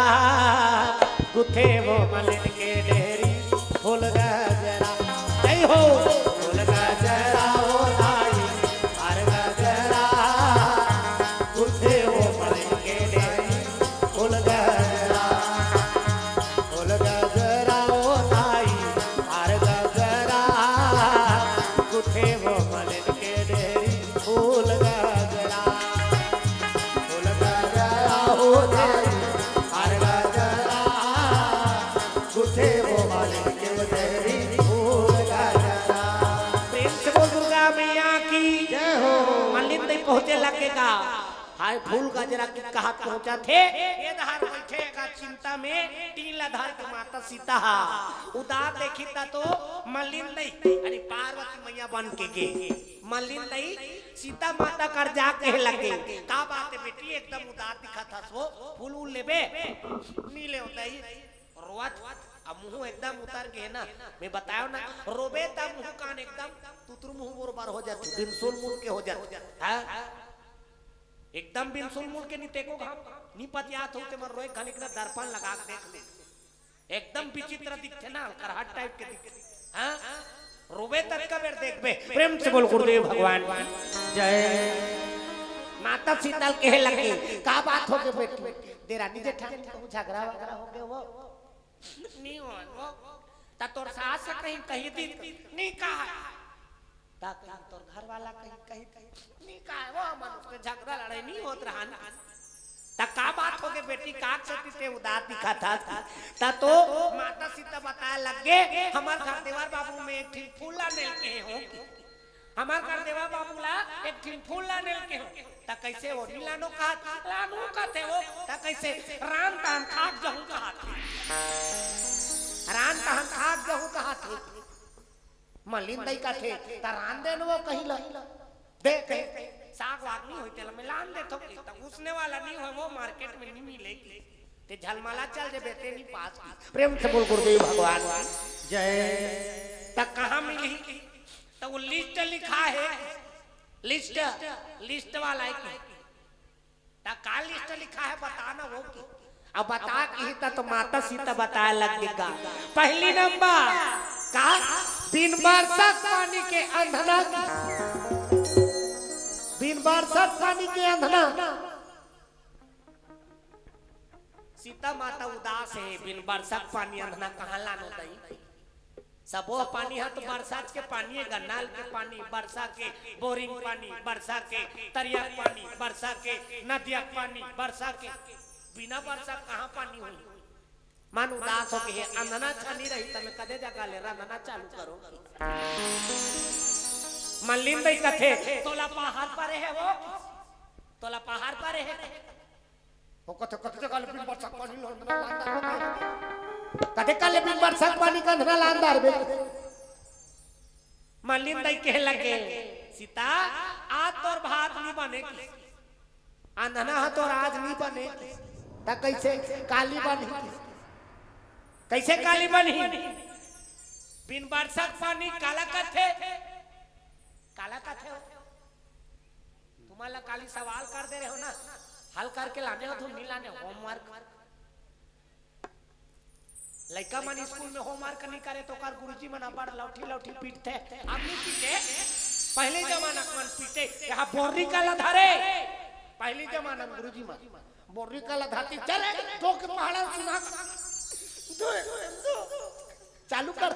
गुथे वो मल्लिन के डेहरी, फूल गजरा। जय हो। फूल गजरा ओ दाई, हार गजरा, गुथे वो मल्लिन के डेहरी, फूल गजरा। फूल गजरा ओ दाई, हार गजरा, गुथे वो मल्लिन के डेहरी, फूल गजरा। फूल गजरा ओ दाई, हार गजरा, गुथे वो मल्लिन के डेहरी, फूल गजरा। प्रेम से बोल दुर्गा मैया की। जय हो। मल्लिन दई पहुंचे लग गे गा। हाय फूल गजरा की कहत पहुंचत हे, ए डहर बइठे गा चिंता में, टीन ल धर के माता सीता हा। उदास देखिस त तो मल्लिन दई, अरे पार्वती मैया बन के गे। मल्लिन दई सीता माता कर जा कहे लगे, का बात हे बेटी, एकदम उदास दिखत हस हो, फूल उल लेबे? नी लेव दई। रोवत, अब मुंह एकदम उतर गे ना, मैं बतायो ना, रोबे त मुंह कान एकदम तुतुर मुंह बोर बार हो जाथे, बिनसुल मुंह के हो जाथे। हाँ? एकदम बिनसुल मुड़ के नी तेको घाम, नी पतियात हो ते मन रोए घनिक ना दर्पण लगा के देख ले। एकदम विचित्र दिखथे ना, करहट टाइप के दिखथे। हाँ? रोबे ततका बेर देखबे। प्रेम से बोल गुरुदेव भगवान की जय। माता सीता ल कहे लगे, का बात हो गे बेटी? देरानी जेठानी कहूं झगरा वगरा हो गे वो? नी हो वो। त तोर सास से कहीं कही दी, नी कहा। त कहीं तोर घर वाला कहीं, कहीं, कहीं, नी कहा, वो मन उसके झगड़ा लड़ाई नी होत रहा ना। त का बात हो गे बेटी, का सेती ते उदास दिखत हस? त तो माता सीता बताए लग गे, हमर घर देवर बाबू में एक ठिन फूल ला नेल के हो। हमर घर देवर बाबू ला एक ठिन फूल ला नेल के हो। त कइसे वो नी लानो कहत, लानो कहत हे वो, त कइसे रांध तहन खाके जहूं कहत हे। रांध तहन खाके जहूं कहत हे। मलिन दई कथे, त रांध दे न वो कहीं ला। दे कहीं, साग वाग नी होय, तेला मैं लान देथों कहीं, त उसने वाला नी होय, वो मार्केट में नी मिले कहीं। ते झलमला चल जेबे, ते नी पास की। प्रेम से बोल गुरुदेव भगवान की जय। त कहाँ मिलही? त वो लिस्ट लिखा हे, लिस्ट, लिस्ट वाला हे कि त का लिस्ट लिखा हे, बता ना वो की। अब बता किही त तो माता सीता बताए लग गे गा। पहली नंबर का, बिन बरसत पानी के अंधना की। बिन बरसत पानी के अंधना। सीता माता उदास हे, बिन बरसत पानी अंधना कहाँ लानो दई? सबो पानी ह तो बरसात के पानी हे गा, नल के पानी, बरसा के बोरिंग पानी, बरसा के तरिया के पानी, बरसा के नदिया के पानी, बरसा के, बिना बरसा कहाँ पानी होही? मन उदास हो गे हे, अंधना छानी रही त मैं कदे जगा ले रंधना चालू करों। मलिन दई कथे, तोला पहाड़ परे हे वो, तोला पहाड़ परे हे। ओ कथे, कथे काले बिन बरसक पानी ल अंधना ल अंधार बे। कथे काले बिन बरसक पानी ल अंधना ल अंधार बे। मलिन दाई कहे लगे, सीता, आज तोर भात नी बने कि। अंधना ह तोर आज नी बने कि। त कइसे काली बनही कि? कइसे काली बनही? बिन बरसक पानी काला कथे? काला कथे हो? तुमन ला काली सवाल कर दे रहे हो ना, हल करके लाने हो, तुम नहीं लाने हो, homework। लइका मन स्कूल में homework नहीं करे तो ओकर गुरुजी मन अब्बड़ लौठी लौठी पीटथे। अब नहीं पीटे, पहले जमाना के मन पीटे। यहाँ बोर्री काला धरे, पहले जमाना में गुरुजी मन बोर्री काला धरती, चले दो के पहाड़ा सुना दो, दो, चालू कर।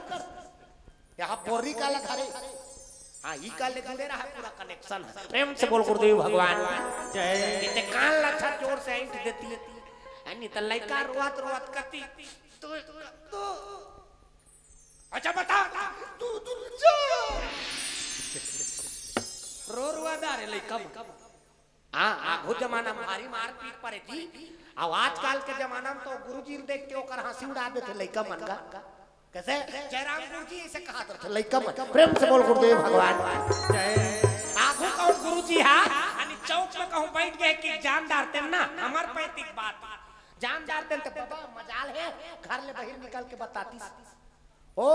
यहाँ बोर्री काला धरे। हाँ, ई काल ले जुड़े रहा, पूरा connection है। प्रेम से बोल गुरुदेव भगवान की। जय। इते कान ला अच्छा जोर से ऐंठ देती। है नहीं तो लइका रोवत रोवत कती। तू, तू। अच्छा बता। तू, तू जा। रो रुआ दा रे लइका। हाँ, आघू जमाना में भारी मारपीट परे जी। अब आजकल के जमाना में तो गुरुजी ल देख के ओकर हंसी उड़ा देथे लइका मन का। कइसे? जयराम गुरुजी अइसे कहा तो लइका मन। प्रेम से बोल गुरुदेव भगवान। जय। आघू कहूँ गुरुजी हा, यानी चौक में कहूँ बैठ गए कि जान डारते ना, हमर पैतिक बात। जान डारते तो बाबा मजाल है, घर ले बाहर निकल के बताती। ओ,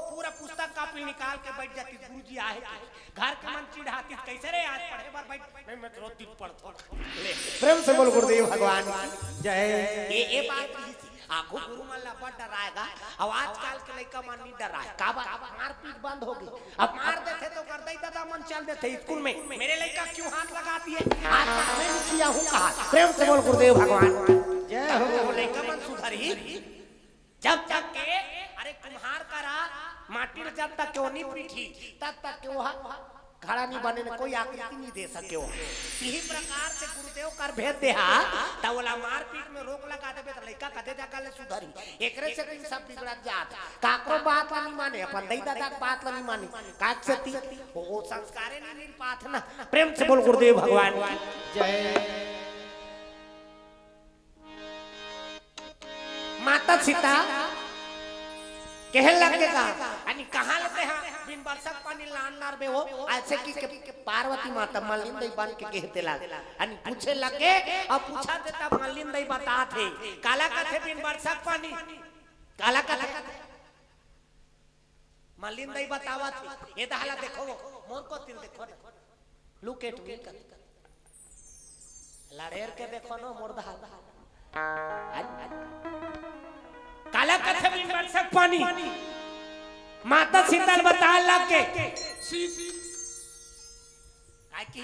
पूरा पुस्तक कापी निकाल के बैठ जाती, गुरुजी आहे के। घर के मन चिढ़ाती, कइसे रे आज पढ़े बर बैठ? नहीं, मैं तो रोज दिन पढ़थों। ले। प्रेम से बोल गुरुदेव भगवान की। जय। ये, ये बात ही थी। आघू गुरु मन ला बड़ डराएगा। अब आजकल के लइका मन नहीं डराए। का बात? मारपीट बंद हो गई। अब मार देथे तो कर दई दादा मन चल देथे स्कूल में। मेरे लइका क्यों हाथ लगा दिए? आज तक मैं नहीं किया हूँ कहा। प्रेम से बोल गुरुदेव भगवान की। जय हो। वो लइका मन सुधरही। जब तक के, अरे कुम्हार करा माटी ल जब तक के वो नहीं पीठी, तब तक के वो घड़ा नहीं बने, न कोई आकृति नहीं दे सके हो। इही प्रकार से गुरुदेव कर भेद देहा, त ओला मारपीट में रोक लगा देबे, त लइका कदे जाकर ले सुधरी। एकरे से दिन सब बिगड़त जात। काकरो बात ला नहीं माने, अपन दई दादा के बात ला नहीं माने। काक से ती, वो, वो संस्कारे नहीं मिल पात ना। प्रेम से बोल गुरुदेव भगवान की। जय। माता सीता कहे लगे का, अनी कहाँ लेते हैं बिन बरसक पानी लान नार बे हो, ऐसे कि के पार्वती माता मलिन दई बन के कहते लाग, अनी पूछे लगे, अब पूछा देता मलिन दई बता थे, काला कथे बिन बरसक पानी, काला कथे। मलिन दई बतावत हे, ए दहा ला देखो, मोर कोति ल देखो ना। Look at me कर। लड़ेर के देखो ना, मोर दहा ला। काला कथे बिन बरसक पानी। माता सीता ल बताए लाग के। काय की?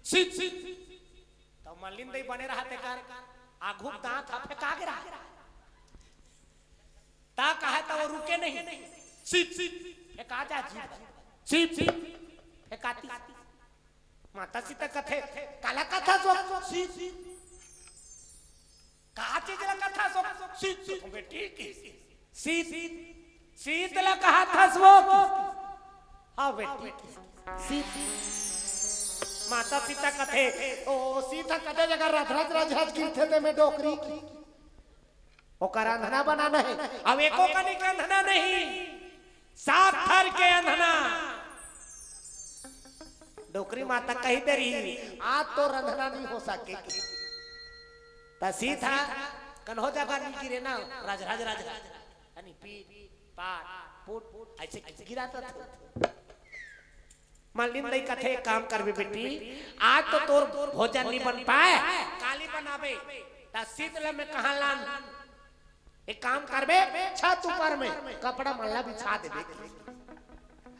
सीत, सीत। तो मलिन दई बने रहा ते कर। आघू के दांत हा फेंका गे रहा। ता कहा था वो रुके नहीं। सीत, सीत, फेंका जा जी। सीत, सीत, फेंकाती। माता सीता कथे, काला कथा सो, सीत, सीत। का चीज ला कथा सो, सीत, सीत, बेटी की। सीत, सीत ला कहा था सो। हाँ बेटी की। सीत। माता सीता कथे, ओ सीता कथे जगह रथ रथ रथ रथ गिरथे ते में डोकरी की। ओकर अंधना बनाना हे। अब एको कनिक अंधना नहीं, सात थर के अंधना। डोकरी माता कही दे रही, आज तोर अंधना नहीं हो सके। त सीता कन्हो जगह नहीं गिरे ना, रज रज रज रज। यानी पीट, पाट, पुट, पुट, ऐसे गिरा तो थे। मलिन दई कथे, "एक काम करबे बेटी, आज तो तोर भोजन नहीं बन पाए, काली बनाबे, त सीत ल मैं कहाँ लान? एक काम करबे, छत ऊपर में कपड़ा मन ला बिछा देबे।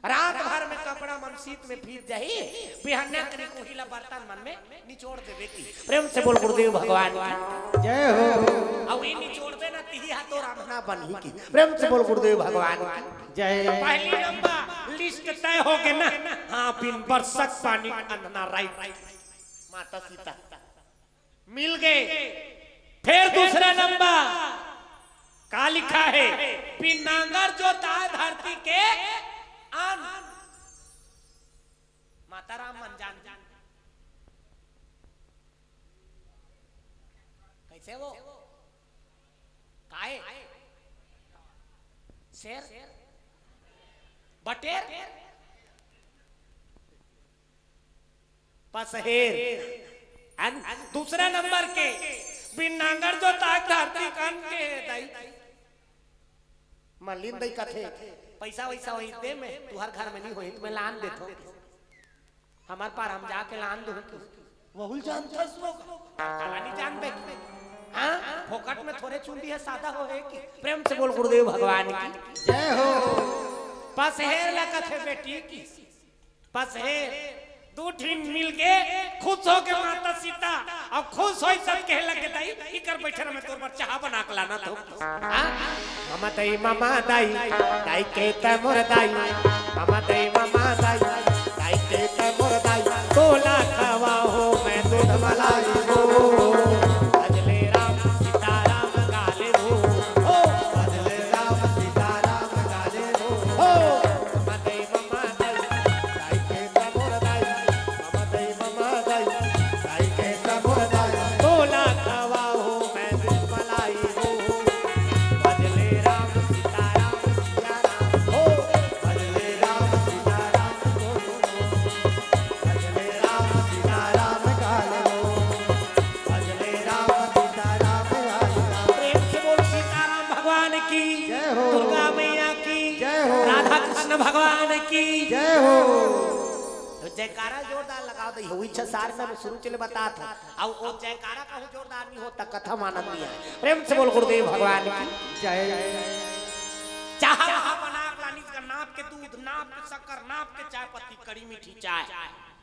रात भर में कपड़ा मन सीत में भीज जाही, बिहन्या कनी कोही ला बर्तन मन में निचोड़ देबे की।" प्रेम से बोल गुरुदेव भगवान की। जय हो। अब ये निचोड़बे ना, तिही हा तोर अंधना बनही की। प्रेम से बोल गुरुदेव भगवान की। जय। पहली नंबर list तय हो गे ना। हाँ, बिन बरसक पानी अंधना, right। माता सीता मिल गे। फिर दूसरा नंबर का लिखा हे? बिन नांगर जोताए धरती के अन। माता राम मन जान। कही सेवो, काय, शेर, बटेर, पसहेर। अन दूसरा नंबर के बिन नांगर जोताय धरती कन के दाई। मलिन दई कथे, "पैसा वैसा होही दे, मैं तुहर घर में नहीं होही त मैं लान देथों।" हमर पार हम जाके लान दूं। वहू ल जानथस वो? काला नहीं जानबे? हाँ, फोकट में थोरे चुंदी हे, सादा होहे कि। प्रेम से बोल गुरुदेव भगवान की। जय हो। पसहेर ला कथे बेटी की। पसहेर दू ठिन मिल के खुश होके माता सीता अउ खुश होई सब कहे लगे, "दाई, इकर बइठे रह, मैं तोर बर चाहा बना के लानत हंव।" हाँ? ममा दाई, ममा दाई, दाई के त मोर दाई, ममा दाई, ममा दाई, दाई के त मोर दाई, तोला खवाहूं मैं दूध मलाई हो। भजले राम सीताराम गाले हो, हो। भजले राम सीताराम गाले हो, हो। ममा दाई, ममा दाई, दाई के त मोर दाई, ममा दाई, ममा दाई, दाई के त मोर दाई, तोला खवाहूं मैं दूध मलाई हो। भजले राम सीताराम सिया राम हो। भजले राम सीताराम हो। भजले राम सीताराम गाले हो। भजले राम सीताराम गाले हो। प्रेम से बोल सीताराम भगवान की, जय हो। दुर्गा मैया की, जय हो। राधा कृष्ण भगवान की। जय हो। तो जयकारा जोरदार लगाव दई हो, इच्छा सार में शुरू चले बतात हंव। अउ ओ जयकारा कहूं जोरदार नहीं होत त कथा मानत नहीं आय। प्रेम से बोल गुरुदेव भगवान की। जय। चाहा वहा बना के लानिस गा, नाप के दूध, नाप के शक्कर, नाप के चाय पत्ती, कड़ी मीठी चाय।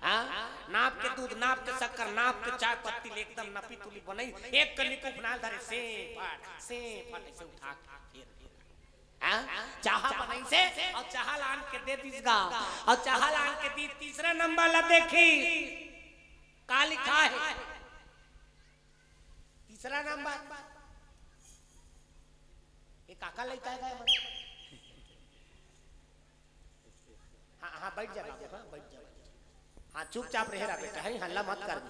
हाँ? नाप के दूध, नाप के शक्कर, नाप के चाय पत्ती ले एकदम नपी तुली बनई। एक कनी कुपनाल धरे, से फट, से फट, ऐसे उठा के फेर। हाँ? चाहा बनइसे अउ चाहा लान के दे दिस गा। अउ चाहा लान के दी, तीसरा नंबर ला देखी, का लिखा हे? तीसरा नंबर। ये काका लइका हे का? हाँ, हाँ, बइठ जा बाबू, हाँ, बइठ जा, बइठ जा। हाँ, चुपचाप रहे रहा बेटा, है, हल्ला मत कर।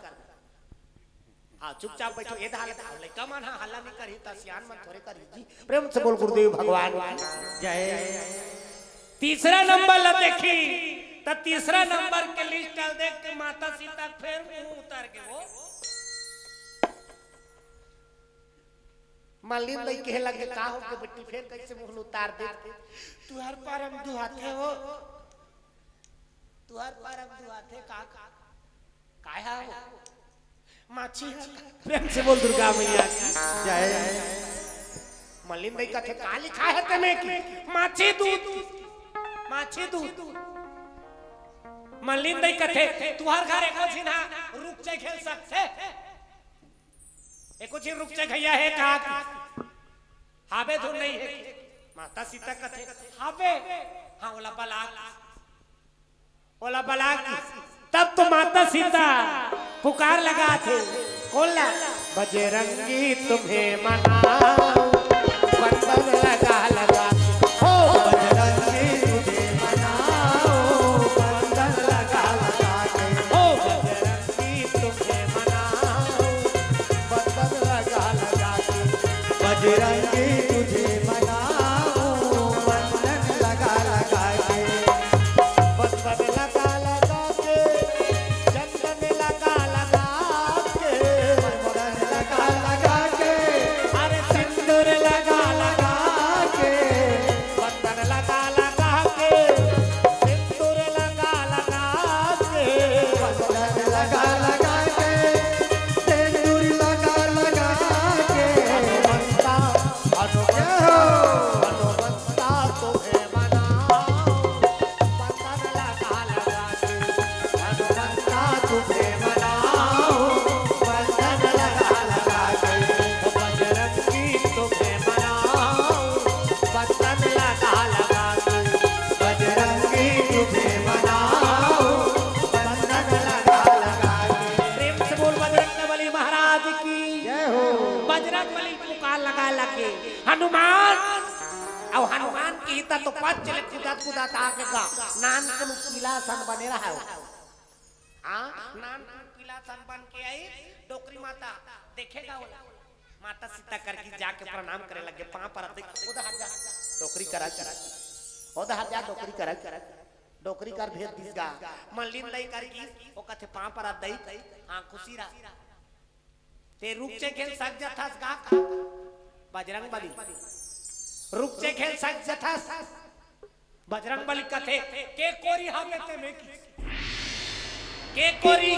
हाँ, चुपचाप बइठो, ए दे हाल, लइका मन, हाँ, हल्ला नहीं करही, त सियान मन थोरे करही जी। प्रेम से बोल गुरुदेव भगवान। जय। तीसरा नंबर ला देखी, त तीसरा नंबर के लिस्ट ला देख के माता सीता के फेर मुंह उतर गे वो। मलिन दई कहे लगे, "का हो गे बेटी, फेर कइसे मुंह उतार दे?" "तुहर पार म दुहाथे हो, तुहर पार म दुहाथे का, का, काय हा वो? माछी हा का?" प्रेम से बोल दुर्गा मैया की। जय। मलिन दई कथे, "का लिखा हे तेमे की?" "माछी दूध, माछी दूध।" मलिन दई कथे, "तुहर घर एको झिन हा रुख चाय घेल सकथे?" एको झिन रुख चाय घइया हे का? हाबे धुन नहीं हे। माता सीता कथे, "हाबे।" हाँ, ओला बला, ओला बला। तब तो माता सीता पुकार लगाथे, कोन ला? बजरंगी तुम्हें मनाओ, बंधन लगा लगा। हो बजरंगी तुझे मनाओ, बंधन लगा लगा के। हो बजरंगी तुझे मनाओ, बंधन लगा लगा के। बजरंगी तुझे मनाओ, बंधन लगा लगा के। बंधन लगा लगा के, चंदन लगा लगा के। बंधन लगा लगा के, अरे सिंदूर लगा लगा के। बंधन लगा लगा के, सिंदूर लगा लगा के। बंधन लगा लगा के, सिंदूर लगा लगा के। हनुमंता, हनुमंता, हनुमंता तुम्हें मनाओ, बंधन लगा लगा के। हनुमंता तुम्हें मनाओ, बंधन लगा लगा के। बजरंगी तुम्हें मनाओ, बंधन लगा लगा के। बजरंगी तुझे मनाओ, बंधन लगा लगा के। प्रेम से बोल बजरंग बली महाराज की। जय हो। बजरंग बली पुकार लगा लगे, "हनुमान।" अउ हनुमान की त तो पच ले कुदत कुदत आके गा, नान कनु पीला सन बने रहा हो। हाँ, नान कनु पीला सन बन के आई, डोकरी माता देखेगा ओला। माता सीता कर गिस, जाके प्रणाम करे लगे, पाँव परत दे, "ओ दे हट जा, डोकरी करा गिस, ओ दे हट जा, डोकरी करा गिस।" डोकरी कर भेज दिस गा। मल्लिन दाई कर गिस, ओ कथे, "पाँव परत दाई, हाँ, खुशी रह।" ते रुख चघे ल सक जथस गा का? बजरंग बली। रुख चघे ल सक जथस? बजरंग बली कथे, "के कोरी हवे ते में की? के कोरी?"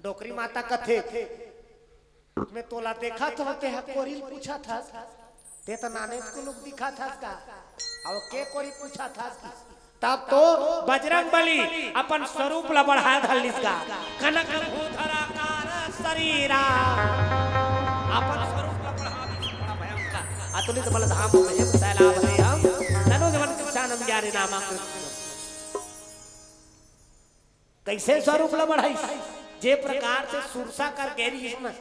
डोकरी माता कथे, "मैं तोला देखत हों, ते ह कोरी ल पूछत हस? ते त नानेच कुलुक दिखत हस का? अउ के कोरी पूछत हस कि?" तब तो बजरंग बली अपन स्वरूप ला बढ़ा धर लिस गा। कनक भूधर आकार शरीरा। अपन स्वरूप ला बढ़ा दिस, बड़ा भयंकर। अतुलित बल धाम महेम शैलाभ देहम। तनु जवन कृष्णानंद ज्ञानी नामा कृष्ण। कइसे स्वरूप ला बढ़ाइस? जे प्रकार से सुरसा कर गे रिहिस न,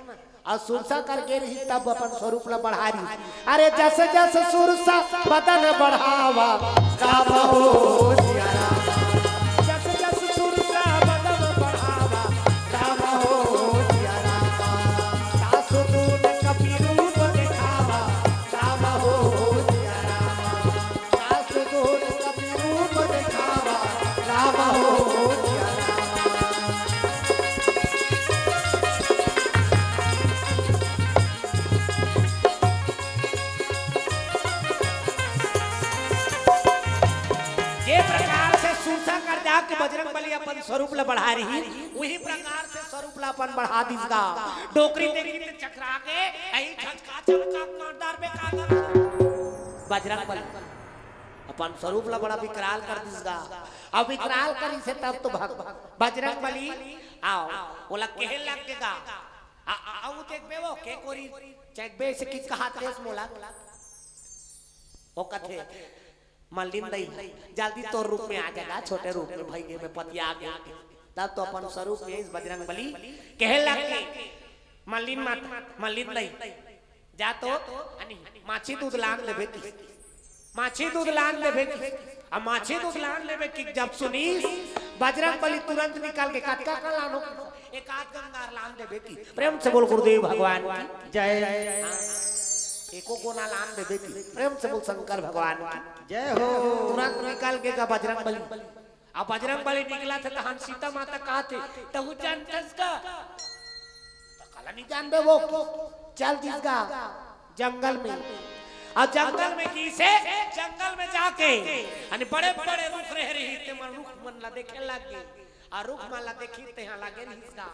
अउ सुरसा कर गे रिहिस तब अपन स्वरूप ला बढ़ा रिहिस। अरे जस जस सुरसा बदन बढ़ावा, राम हो सिया राम। जस जस सुरसा बदन बढ़ावा, राम हो सिया राम। सासु दून कपि रूप देखावा, राम हो सिया राम। सास दून कपि रूप देखावा, राम हो सिया राम। जे प्रकार से सुरसा कर जाके बजरंग बली अपन स्वरूप ला बढ़ा रिहिस, उही प्रकार से स्वरूप ला अपन बढ़ा दिस गा। डोकरी देखिस ते चकरा गे, अई झटका चमका मारदार बे का गा। बजरंग बली अपन स्वरूप ला बड़ा विकराल कर दिस गा। अब विकराल करिस हे तब तो भग-, बजरंग बली, आओ, ओला कहे लग गे गा। आ, आ, आऊ देखबे वो, के कोरी चघबे से कि कहा तेस मोला। ओ कथे, "मल्लिन दाई, जल्दी तोर रूप में आ जा गा, छोटे रूप में भइगे में पतिया गे।" तब तो अपन स्वरूप में इस बजरंग बली कहे लग गे, "मल्लिन माता, मल्लिन दाई, जा तो, अनी, माछी दूध लान देबे की, माछी दूध लान देबे की।" अब माछी दूध लान देबे की जब सुनिस, बजरंग बली तुरंत निकल के, "कतका का लानो?" "एक आध गंगार लान देबे की।" प्रेम से बोल गुरुदेव भगवान की जय। हाँ, एको गोना लान देबे की। प्रेम से बोल शंकर भगवान की जय हो। तुरंत निकल गे गा बजरंग बली। अब बजरंग बली निकलत हे तहन सीता माता कहत हे, "तहू जानथस का?" त काला नहीं जानबे वो। चल दिस गा जंगल में। अउ जंगल में गिस हे, जंगल में जाके, अने बड़े-बड़े रुख रहे रहिस, ते मन रुख मन ला देखे लग गे। अउ रुख मन ला देखिस ते हा लगे रहिस गा।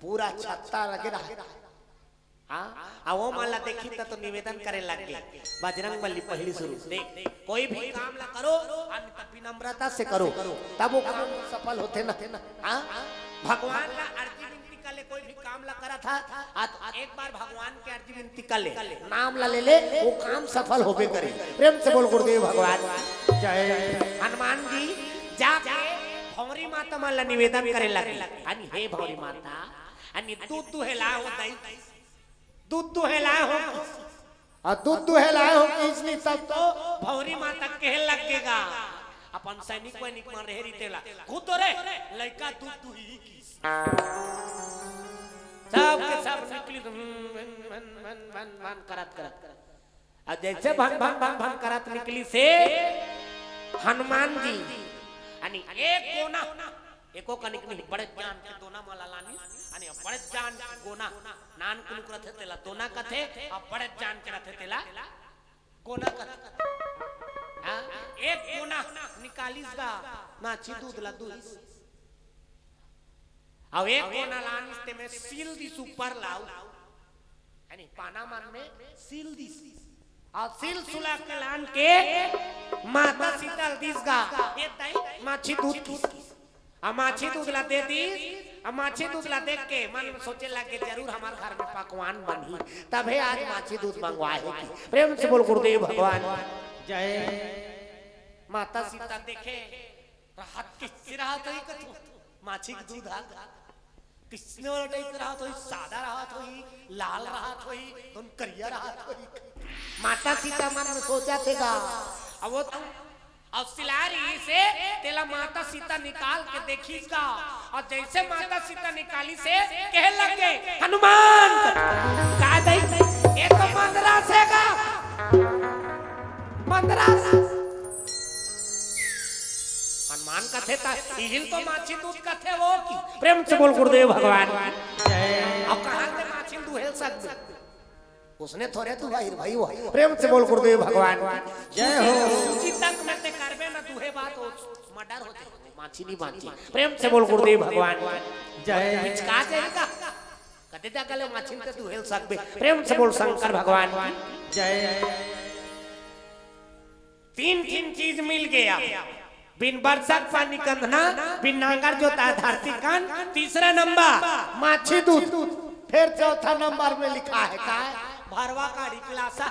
पूरा छत्ता लगे रहा। हाँ, अउ ओ मन ला देखिस त तो निवेदन करे लग गे। बजरंग बली पहिली शुरू। देख, कोई भी काम ला करो, अन त विनम्रता से करो, तब वो काम सफल होथे ना। हाँ, भगवान ला अर्जी विनती कर ले, कोई भी काम ला करत हा, आ तो एक बार भगवान के अर्जी विनती कर ले, नाम ला ले ले, वो काम सफल होबे करे। प्रेम से बोल गुरुदेव भगवान जय। हनुमान जी जाके भौरी माता मन ला निवेदन करे लगे, "अनी हे भौरी माता, अनी दूध दुहे लाए हो दई, दूध दुहे लाए हो।" अउ दूध दुहे लाए हो किसनी, तब तो भौरी माता कहे लग गे गा। अपन सैनिक वैनिक मन रहे रहिथे ला, "खुद तो रे, लइका दूध दुही किस।" सब के सब निकली, भन, भन, भन, भन, भन करत, करत, करत। अउ जइसे भन, भन, भन, भन करत निकलिस हे हनुमान जी, अनी एक गोना, एको कनिक नहीं, बड़े जान के दोना मन ला लानिस, अनी बड़े जान के गोना, नान कुलुक रथे तेला दोना कथे, अउ बड़े जान के रथे तेला गोना कथे। हाँ, एक गोना निकालिस गा, माछी दूध ला दुहिस। अउ एक गोना लानिस ते में सील दिस ऊपर ला, यानी पाना मन में सील दिस। अउ सील सुला के लान के माता सीता ल दिस गा, "ए दाई, माछी दूध किस।" अउ माछी दूध ला दे दिस। अउ माछी दूध ला देख के मन में सोचे लगे, "जरूर हमर घर में पकवान बनही, तभे आज माछी दूध मंगवाए हे।" प्रेम से बोल गुरुदेव भगवान जय। माता सीता देखे, रहत किसने रहत होही कथू, माछी के दूध हा कइसने वाला टाइप के रहत होही, सादा रहत होही, लाल रहत होही, धुन करिया रहत होही। माता सीता मन में सोचथे गा, अब वो तो, अब सिलारी से तेला माता सीता निकाल के देखिस गा, अउ जइसे माता सीता निकालिस हे, कहे लग गे, "हनुमान।" का दई? "ये तो मंदरास हे गा, मंदरास।" हनुमान कथे त इही ल तो माछी दूध कथे वो कि। प्रेम से बोल गुरुदेव भगवान। अउ कहाँ ले माछी ल दुहेल सकबे? उसने थोरे तू भाई, भाई वो। प्रेम से बोल गुरुदेव भगवान। जय हो। सूजी तक में ते करबे ना दुहे बात, वो मर्डर हो जाए, माछी नहीं बांची। प्रेम से बोल गुरुदेव भगवान। जय। पिचका जाएगा। कते जा गले माछी में ते दुहेल सकबे। प्रेम से बोल शंकर भगवान। जय। तीन, तीन चीज मिल गया। बिन बरसक पानी कंदना, बिन नांगर जोता धरती कन, तीसरा नंबर माछी दूध, फिर चौथा नंबर में लिखा है का? भरवा काड़ी के लासा।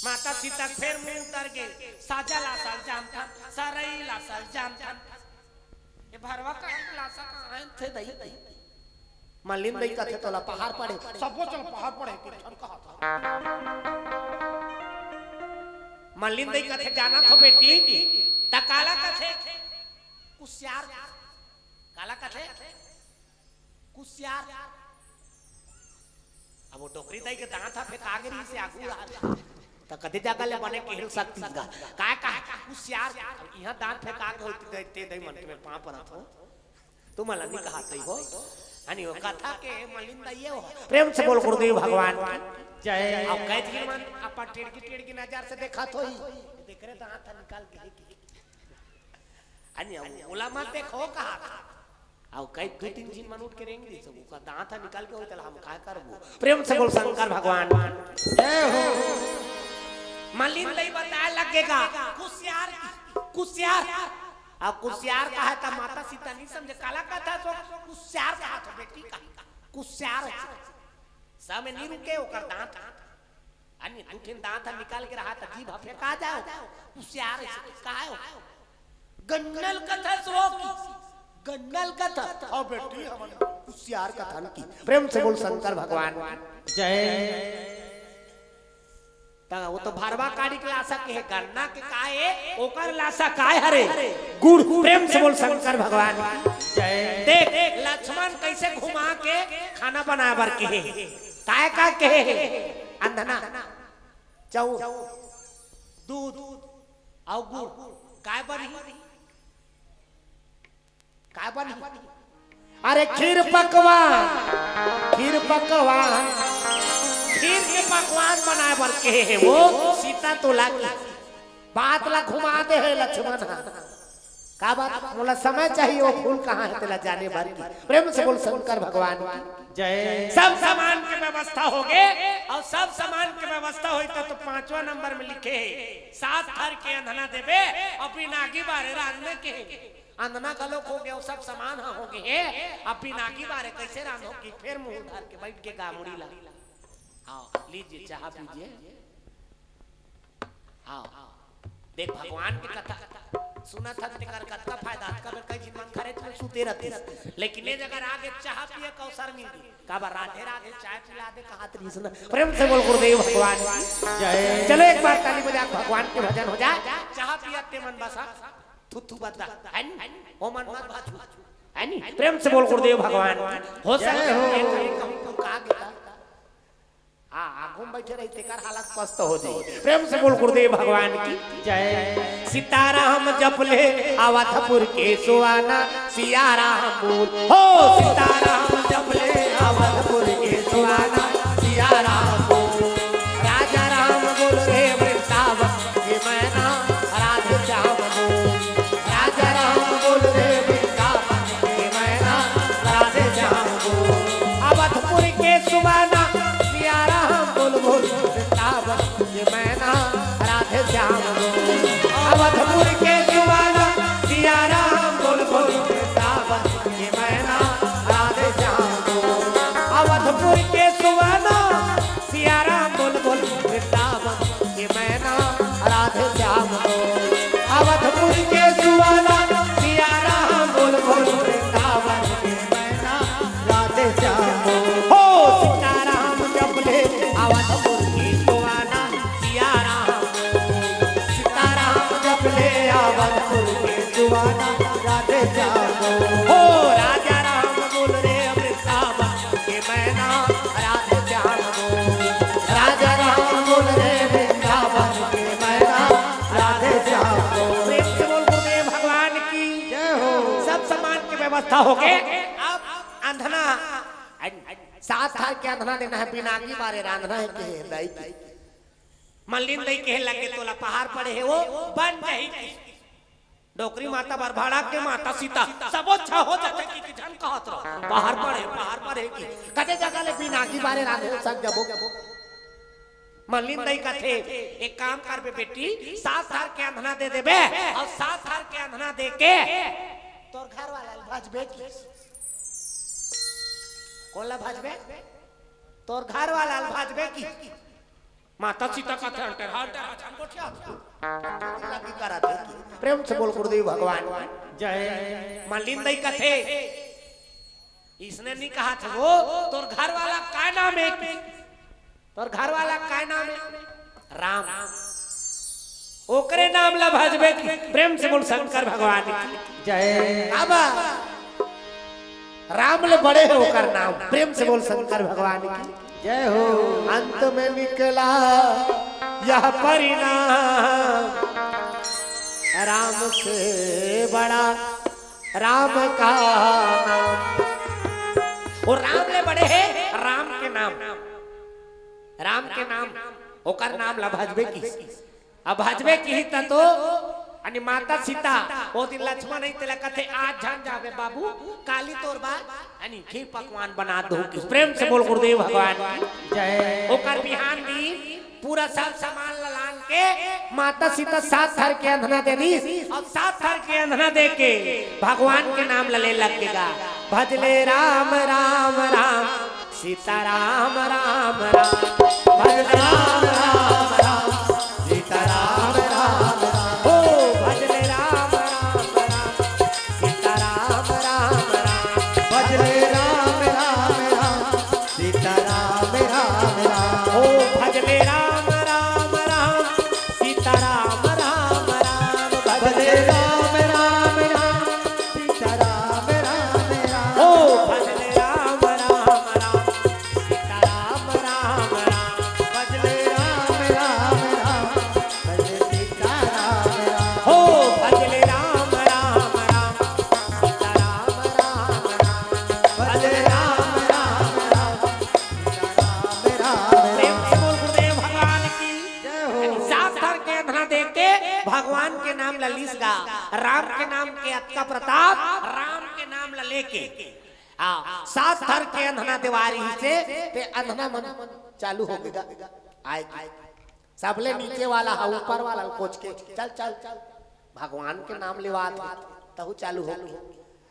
माता सीता के फेर मुंह उतर गे, साजा लासा ल जानथन, सरई लासा ल जानथन। ये भरवा काड़ी के लासा कहाँ थे दई? मलिन दई कथे तोला पहाड़ पड़े, सबो चल पहाड़ पड़े, के ठन कहा था। मलिन दई कथे, "जाना थो बेटी, त काला कथे?" कुसियार। काला कथे? कुसियार। अब वो डोकरी दई के दांत ह फेंका गे रही से आगू आ। त कते जगह ले बने केहल सकती गा। काय का कुसियार? अब इहाँ दांत फेंका गे होती दई, ते दई मन के मैं पाँव परत हो। तुम ला नहीं कहा तई हो। हनी वो कथा के मलिन दई हो। प्रेम से बोल गुरुदेव भगवान की। जय। अब कह दिए मन अपन टेढ़ी टेढ़ी नजर से देखा थोई। देख रहे दांत निकाल के। हनी अब ओला मत देखो कहा। अउ कई दू तीन झिन मन उठ के रेंग दिस, ओकर दांत ह निकल के होई, तेला हम काय करबो? प्रेम से बोल शंकर भगवान। जय हो। मलिन दई बताए लगेगा, कुसियार, कुसियार। अब कुसियार कहा त माता सीता नहीं समझे, काला कथा सो कुसियार कहा तो बेटी का, कुसियार। समय नहीं रुके ओकर दांत। अन्य दू ठिन दांत ह निकाल के रहा त जीभ ह फेंका जाओ। कुसियार से कहा हो? गन्नल कथा श्लोक, गन्नल कथा। हाँ बेटी, हमन कुसियार कथन की। प्रेम से बोल शंकर भगवान। जय। त वो तो भरवा काड़ी के लासा के हे, गन्ना के काय हे? ओकर लासा काय हरे? गुड़। प्रेम से बोल शंकर भगवान। जय। देख लक्ष्मण कैसे घुमा के खाना बनाए बर के हे। काय का कहे हे? अंधना, चाउर, दूध अउ गुड़। काय बनही? काय बनही? अरे खीर पकवान, खीर पकवान, खीर के पकवान बनाए बर कहे हे वो सीता तोला के। बात ला घुमा दे हे लक्ष्मण ह। का बात? मोला समय चाहिए, वो फूल कहाँ हे तेला जाने बर की। प्रेम से बोल शंकर भगवान की। जय। सब सामान के व्यवस्था हो गे, अउ सब सामान के व्यवस्था होई त, तो पांचवा नंबर में लिखे हे, सात थर के अंधना देबे, अउ बिनागी बारे रांधने के। अंधना घलोक हो गे, अउ सब सामान ह हो गे हे, अब बिनागी बारे कैसे रांधो कि फेर मुंह धर के बैठ के गामुड़ी ला। आओ, लीजिए, चाह पीजिए। हाँ, देख भगवान के कथा सुनत हन, तेकर कतका फायदा। आज का बेर कई झिन मन खरेच में सूते रहतिस, लेकिन ये जगह आगे चाह पिए के अवसर मिल गे। काबर राधे राधे चाय पिला दे कहात रहिस ना। प्रेम से बोल गुरुदेव भगवान की। जय। चलो एक बार ताली बजा के भगवान के भजन हो जाए। चाह पियत ते मन बसा थुथु बद्दा, है नी? ओ मन मत भाथू, है नी? प्रेम से बोल गुरुदेव भगवान की। हो सकता है एक, एक कहूँ का गेता। हाँ, आगू में बैठे रही, तेकर हालत पस्त हो जाई। प्रेम से बोल गुरुदेव भगवान की। जय। सीताराम जप ले अवधपुर के सुहाना, सिया राम बोल। हो सीताराम जप ले अवधपुर के सुहाना, सिया राम बोल। राजा राम बोल रे वृंदावन के मैना, राधे श्याम बोल। राजा राम बोल रे वृंदावन के मैना, राधे श्याम बोल। अवधपुर के सुहाना, सिया राम बोल बोल। वृंदावन के मैना, राधे श्याम बोल। अवधपुर के सुहाना, सिया राम बोल बोल। वृंदावन के मैना, राधे श्याम बोल। अवधपुर के सुहाना, सिया राम बोल बोल। वृंदावन के मैना, राधे श्याम बोल। अवधपुर के सुहाना, सिया राम बोल बोल। वृंदावन के मैना, राधे श्याम बोल। हो सीताराम जप ले अवधपुर के सुहाना, सिया राम बोल। सीताराम जप ले अवधपुर के सुहाना, राधे श्याम मैना, राधे श्याम बोल, राजा राम बोल रे वृंदावन के मैना, राधे श्याम बोल। प्रेम से बोल गुरुदेव भगवान की। जय हो। सब सामान के व्यवस्था हो गए। अब अंधना, सात थार के अंधना देना है, बिना की बारे रांधना है के दाई की। मल्लिन दई कहे लगे, "तोला पहाड़ पड़े हे, वो बन जाही।" डोकरी माता बर भाड़ा के माता सीता, सबो अच्छा हो जाथे कि, कि झन कहत रहो, "पहाड़ पड़े, पहाड़ पड़े" कि। कते जगह ले बिना की बारे रांधे सक जबो। मल्लिन दई कथे, "एक काम करबे बेटी, सात थार के अंधना दे देबे, अउ सात थार के अंधना दे के तोर घर वाला ल भजबे कि।" कोन ल भजबे? तोर घर वाला ल भजबे कि। माता सीता कथे, "अंटर, अंटर, अंटर, गोठिया।" लगी करत हे कि। प्रेम से बोल गुरुदेव भगवान। जय। मल्लिन दई कथे, "इसने नहीं कहा था वो, तोर घर वाला काय नाम है?" तोर घर वाला काय नाम है? राम। ओकरे नाम ला भजबे कि। प्रेम से बोल शंकर भगवान की। जय। बाबा, राम ले बड़े हे ओकर नाम। प्रेम से बोल शंकर भगवान की। जय हो। अंत में निकला यह परिणाम, राम से बड़ा राम का नाम। वो राम ले बड़े हे, राम के नाम, राम के नाम, ओकर नाम ला भजबे कि। अब भजबे किही त तो, अनि माता सीता, ओ दिन लक्ष्मण ही तेला कथे, "आज झन जाबे बाबू, काली तोर बर, अनि खीर पकवान बना दो।" प्रेम से बोल गुरुदेव भगवान की। जय। ओकर बिहान दिन पूरा सब सामान ला लान के माता सीता सात थार के अंधना दे दीस, अउ सात थार के अंधना दे के भगवान के नाम लले लग गे गा। भजले राम, राम, राम, सीताराम राम राम, भज राम राम राम, सीताराम राम राम। ओ भजले राम राम राम, सीताराम राम राम, भजले राम राम राम, सीताराम राम राम। ओ भजले राम राम राम, सीताराम राम राम, भजले राम राम राम, सीताराम राम राम। ओ भजले राम राम राम, सीताराम राम राम। भजले राम राम राम, भजले सीताराम राम। हो भजले राम राम राम, सीताराम राम राम। भजले राम राम राम, सीताराम राम राम। प्रेम से बोल गुरुदेव भगवान की। जय हो। सात थार के अंधना देख के भगवान के नाम ल लिस गा। राम के नाम के अतका प्रताप, राम के नाम ल लेके। हाँ, सात थार के अंधना देवारी से ते अंधना मन चालू हो गे गा। आए के। सबले नीचे वाला हा ऊपर वाला ल कोच के, "चल, चल, चल, भगवान के नाम लेवात हे, तहू चालू हो।"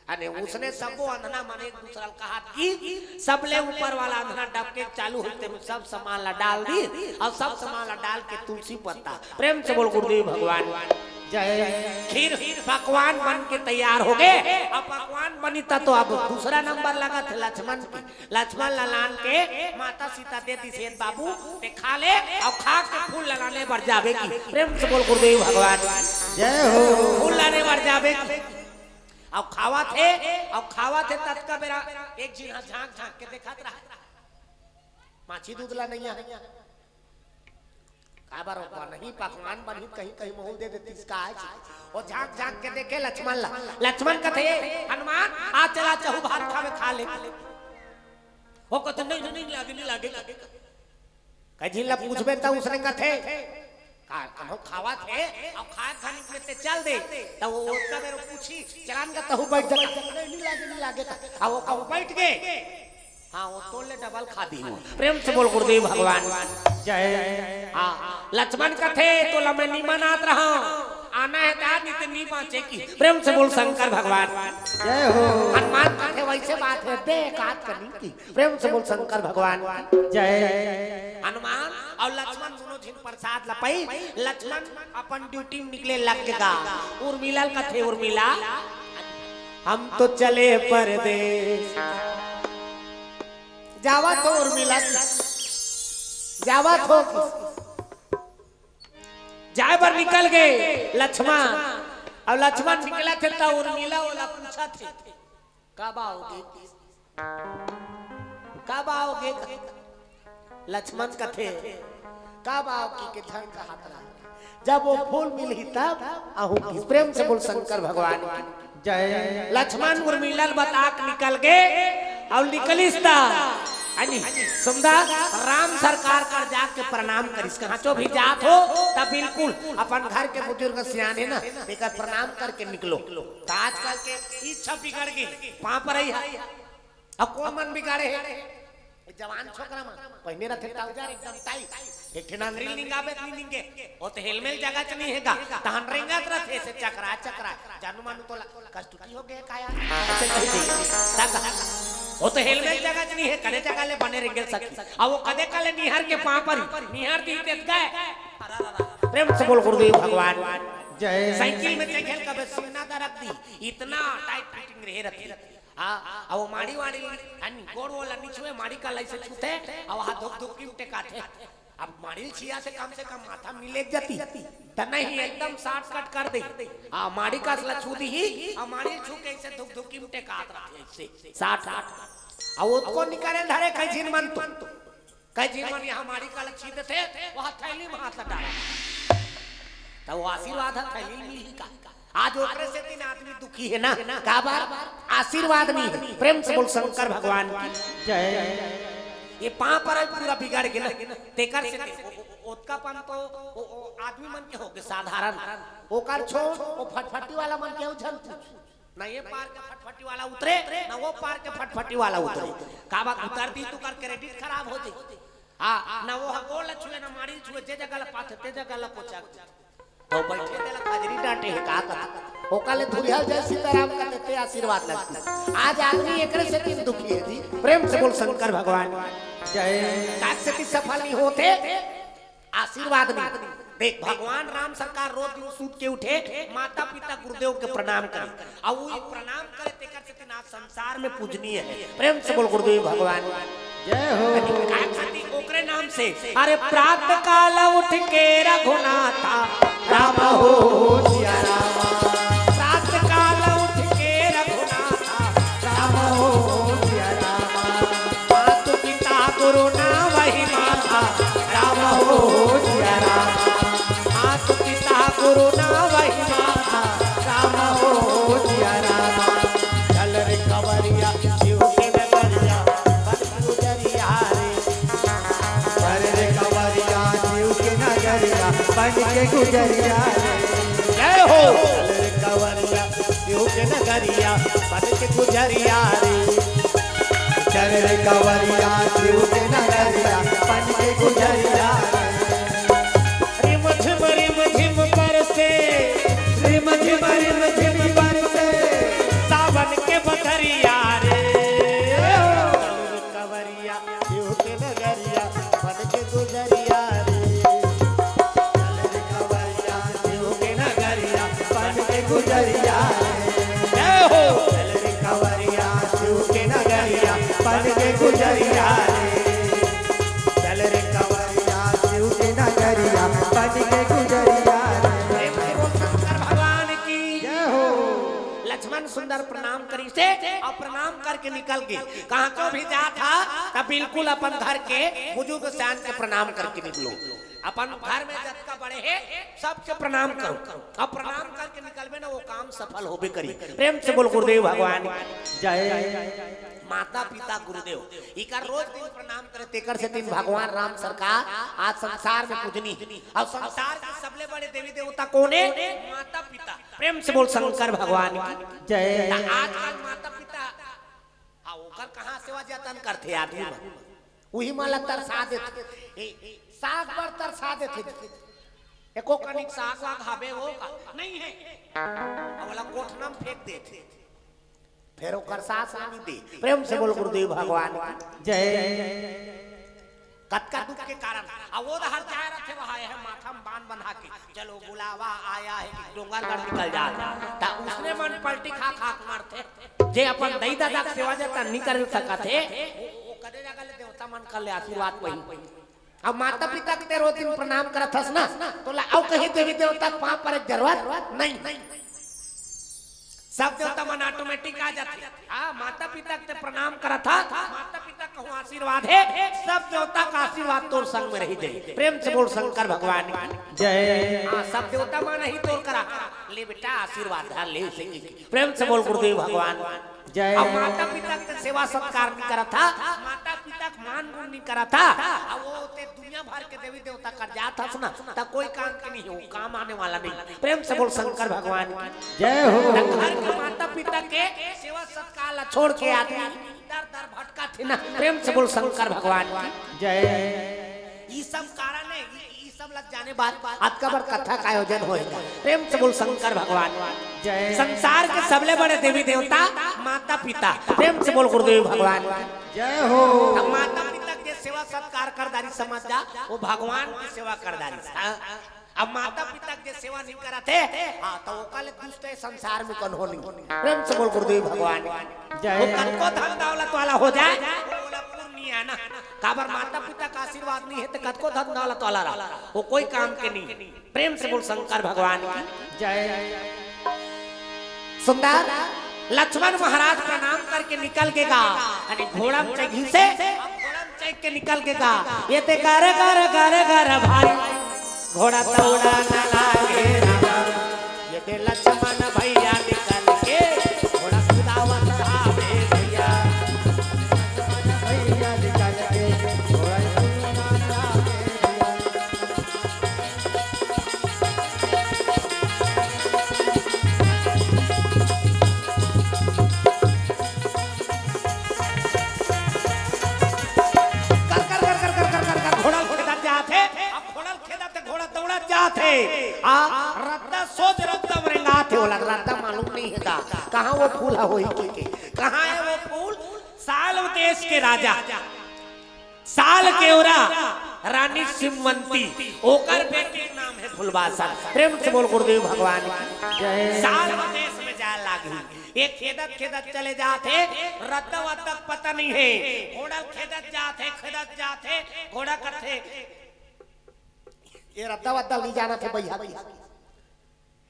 अने उसने सबो अंधना मन एक दूसरा ल कहा कि सबले ऊपर वाला अंधना डबके चालू होते में सब सामान ला डाल दी अउ सब सामान ला डाल के तुलसी पत्ता। प्रेम से बोल गुरुदेव भगवान। जय। खीर पकवान बन के तैयार हो गे। अब पकवान बनी त तो अब दूसरा नंबर लगत हे लक्ष्मण की। लक्ष्मण ला लान के माता सीता दे दिस, "बाबू, ते खा ले, अउ खा के फूल ला लाने बर जाबे की।" प्रेम से बोल गुरुदेव भगवान। जय हो। फूल लाने बर जाबे की। अउ खावत हे, अउ खावत हे, ततका बेरा एक झिन ह झांक झांक के देखत रहा। माछी दूध ला नइया हे। काबर ओ बनही, पकवान बनही, कहीं कहीं महूं ल दे देतिस का आज। ओ झांक झांक के देखे लक्ष्मण ला। लक्ष्मण कथे, "हनुमान, आ चला चहु भात खावे, खा ले।" ओ कथे, "नहीं, नहीं, नहीं लागे, नहीं लागे।" कई झिन ला पूछबे त उसने कथे, "का, कहूं खावत हे, अउ खाए खानी में ते चल दे।" त ओ ओतका बेर पूछी, "चलान का तहू बैठ जा।" "नहीं, नहीं लागे, नहीं लागे।" त ओ कहूं बैठ गे। हाँ, ओ तोर ले डबल खा दिही। प्रेम से बोल गुरुदेव भगवान। जय। हाँ, लक्ष्मण कथे, "तोला मैं नी मनात रहा, आना हे त आ, नी ते नी बांचे की।" प्रेम से बोल शंकर भगवान। जय हो। हनुमान कथे, "वैसे बात हे, दे एक आध कनी की।" प्रेम से बोल शंकर भगवान। जय। हनुमान अउ लक्ष्मण दोनों झिन प्रसाद ल पाई, लक्ष्मण अपन ड्यूटी में निकले लग गा। उर्मिला ल कथे, "उर्मिला, हम तो चले परदेस।" जावत हों उर्मिला की, जावत हों। जाए बर निकल गे लक्ष्मण। अउ लक्ष्मण निकलत हे त उर्मिला ओला पूछत हे, "कब आओगे?" कब आओगे? लक्ष्मण कथे, कब आओगी के धन का हाथ रहा। जब वो फूल मिलही तब आहूँ की। प्रेम से बोल शंकर भगवान की। जय। लक्ष्मण उर्मिला ल बता के निकल गे अउ निकलिस त, अनी सुंदर राम सरकार कर जाके प्रणाम करिस। कहाँ चो भी जात हो त बिल्कुल अपन घर के बुजुर्ग सियाने ना, तेकर प्रणाम करके निकलो। त आजकल के इच्छा बिगड़ गे, पाँव परई ह। अब कोन मन बिगाड़े हे? जवान छोकरा मन पहिने रथे trouser एकदम tight, एक ठे नंदरी ल निंगाबे त नी निंगे, ओ त हेलमेल जगह च नी हे गा, तहन रेंगत रथे से चकरा चकरा, जानू मानू तोला कस्तुती हो गे का यार? अइसे कहि दे। तब ओ त हेलमेल जगह च नी हे, कने जगह ले बने रेंगेल सकी। अब ओ कदे काले निहर के पाँव परी, निहर दी तेत गए। प्रेम से बोल गुरुदेव भगवान। जय। साइकिल में चघेल कबे सीना दरक दी, इतना tight fitting रहे रथे। हाँ, अब वो माड़ी वाड़ी, अन गोड़ वाला नी छुए, माड़ी का ल अइसे छूथे, अब वहाँ धुक धुक किम टेकाथे। अब माड़ी ल छियाथे कम से कम माथा मिले जाती, त नहीं एकदम shortcut कर दे। हाँ, माड़ी का ल छू दीही, अब माड़ी ल छू के अइसे धुक धुक किम टेकात रथे अइसे, shortcut। अब ओतको निकाले धरे कई झिन मन तो। कई झिन मन यहाँ माड़ी का ल छी देथे, वहाँ थैली में हाथ ल डाल। त वो आशीर्वाद ह थैली में मिलही का? आज ओकरे सेती ना आदमी दुखी हे ना, काबर? आशीर्वाद नहीं हे। प्रेम से बोल शंकर भगवान की। जय। ये पाँव परई पूरा बिगड़ गे ना, तेकर सेती ओ-, ओ-, ओतका पन तो ओ, ओ, आदमी मन के हो गे साधारण। ओकर छोड़, ओ फटफटी वाला मन के ओ झन पूछ। ना ये पार के फटफटी वाला उतरे, ना वो पार के फटफटी वाला उतरे। काबर उतरती त ओकर credit खराब हो जाई। हाँ, ना वो ह गोड़ ल छुए, ना माड़ी ल छुए, जे जगह ल पाथे, ते जगह ल कोचा। त बइठे तेला खजरी डांटे हे का कथा? ओकर ले धुरिहा जय सीताराम कर देते आशीर्वाद लगती। आज आदमी एकरे सेती दुखी हे जी। प्रेम से बोल शंकर भगवान। जय। काहे सेती सफल नहीं होथे? आशीर्वाद नहीं। देख, भगवान राम सरकार रोज दिन सूत के उठे, माता पिता गुरुदेव के प्रणाम करे। अउ वो प्रणाम करे, तेकर सेती ना संसार में पूजनीय हे। प्रेम से बोल गुरुदेव भगवान। जय हो। काहे खातिर? ओकरे नाम से। अरे प्रात काल उठ के रघुनाथा, राम हो सिया राम। प्रात काल उठ के रघुनाथा, राम हो सिया राम। मातु पिता गुरु ना वही माथा, राम हो सिया राम। मातु पिता गुरु ना वही माथा, राम हो सिया राम। चल रे कंवरिया शिव के नगरिया, बन गुजरिया रे। चल रे कंवरिया शिव के नगरिया, बन के गुजरिया रे। जय हो। चल रे कंवरिया शिव के नगरिया, बन के गुजरिया रे। चल रे कंवरिया शिव के नगरिया, बन के गुजरिया रे। रिम झिम रिम झिम बरसे, रिम झिम रिम झिम बरसे, सावन के बदरिया रे। कंवरिया शिव के नगरिया, बन के गुजरिया रे। चल रे कंवरिया शिव के नगरिया, बन के गुजरिया रे। जय हो। चल रे कंवरिया शिव के नगरिया, बन के गुजरिया रे। चल रे कंवरिया शिव के नगरिया, बन के गुजरिया रे। प्रेम से बोल शंकर भगवान की। जय हो। लक्ष्मण सुंदर प्रणाम करिस हे अउ प्रणाम करके निकल गे। कहाँ को भी जात हा, त बिल्कुल अपन घर के बुजुर्ग सियान के प्रणाम करके निकलो। अपन घर में जतका बड़े हे, सबके प्रणाम करो। अउ प्रणाम करके निकलबे ना, वो काम सफल होबे करी। प्रेम से बोल गुरुदेव भगवान की। जय। माता पिता गुरुदेव, इकर रोज दिन प्रणाम करे, तेकर सेती भगवान राम सरकार आज संसार में पूजनी। अउ संसार के सबले बड़े देवी देवता कोन हे? माता पिता। प्रेम से बोल शंकर भगवान की। जय। त आजकल माता पिता, हाँ, ओकर कहाँ सेवा जतन करथे आदमी मन? उही मन ला तरसा देथे। ए, साग बर तरसा देथे। एको कनिक साग वाग हवे वो का? नहीं हे। अब ओला कोठना में फेंक देथे। फेर ओकर सास ला नी दे। प्रेम से बोल गुरुदेव भगवान की। जय। कतका दुख के कारण। अउ वो डहर जाए रथे, वहाँ ये माथा में बान बंधा के, चलो बुलावा आया है कि डोंगरगढ़ निकल जात। त उसने मन पलटी खा खा के मरथे। जे अपन दई ददा के सेवा जतन नी कर सकत हे, वो, वो कदे जगह ले देवता मन कर ले आशीर्वाद पाही। अब माता पिता के ते रोज दिन प्रणाम करत हस ना, तोला अउ कहीं देवी देवता के पाँव परे के जरूरत नहीं। सब देवता मन automatic आ जाथे। हाँ, माता पिता के प्रणाम करत हा, माता पिता कहूँ आशीर्वाद हे, सब देवता का आशीर्वाद तोर संग में रही दे। प्रेम से बोल शंकर भगवान की। जय। हाँ, सब देवता मन ही तोर करा, ले बेटा आशीर्वाद धर ले, से की। प्रेम से बोल गुरुदेव भगवान। जय। अब माता पिता के सेवा सत्कार नहीं करत हा, माता पिता के मान गुण नहीं करत हा, अब वो ते दुनिया भर के देवी देवता कर जात हस ना, त कोई काम के नहीं हो, काम आने वाला नहीं। प्रेम से बोल शंकर भगवान की। जय हो। त घर के माता पिता के सेवा सत्कार ला छोड़ के आदमी दर दर भटका थे ना। प्रेम से बोल शंकर भगवान की। जय। ई सब कारण है, ई, ई सब लग जाने बाद आज का बार कथा का आयोजन होएगा। प्रेम से बोल शंकर भगवान की। जय। संसार के सबले बड़े देवी देवता माता पिता। प्रेम से बोल गुरुदेव भगवान की। जय हो। अब माता पिता के सेवा सत्कार करदारी समझ जा, वो भगवान की सेवा करदारी। हाँ। अब माता पिता के सेवा नहीं करत हे, हाँ, तो ओका ले दुष्ट है संसार में कौन हो नहीं। प्रेम से बोल गुरुदेव भगवान। जय। वो कतको धन दौलत वाला हो जाए, वो वाला पुण्य है ना। काबर माता पिता का आशीर्वाद नहीं है तो कतको धन दौलत वाला रहा, वो कोई काम के नहीं। प्रेम से बोल शंकर भगवान की। जय। सुंदर लक्ष्मण महाराज प्रणाम करके निकल के गा, अने घोड़ा में चढ़ी से, घोड़ा में चढ़ के निकल के गा, ये ते गर गर गर गर भाई, घोड़ा दौड़ा न लागे राजा। ये ते लक्ष्मण भैया निकल के, घोड़ा कुदावत आवे भैया। लक्ष्मण भैया निकल के, घोड़ा कुदावत आवे भैया। कर, कर, कर, कर, कर, कर, कर, कर, घोड़ा खेदत जात हे। अब घोड़ा खेदत हे, घोड़ा दौड़त जात हे। आ, रद्दा सोच रद्दा में रेंगात हे, ओला रद्दा मालूम नहीं हे का, कहाँ वो फूल ह होही के, के, कहाँ हे वो फूल? साल्व देश के राजा, साल्व के ओरा रानी सिमवंती, ओकर बेटी के नाम हे फुलवासन। प्रेम से बोल गुरुदेव भगवान की। जय। साल्व देश में जाए लागी। ये खेदत खेदत चले जात हे, रद्दा वद्दा के पता नहीं हे। घोड़ा खेदत जात हे, खेदत जात हे, घोड़ा कथे, ये रद्दा वद्दा नहीं जानत हे भैया।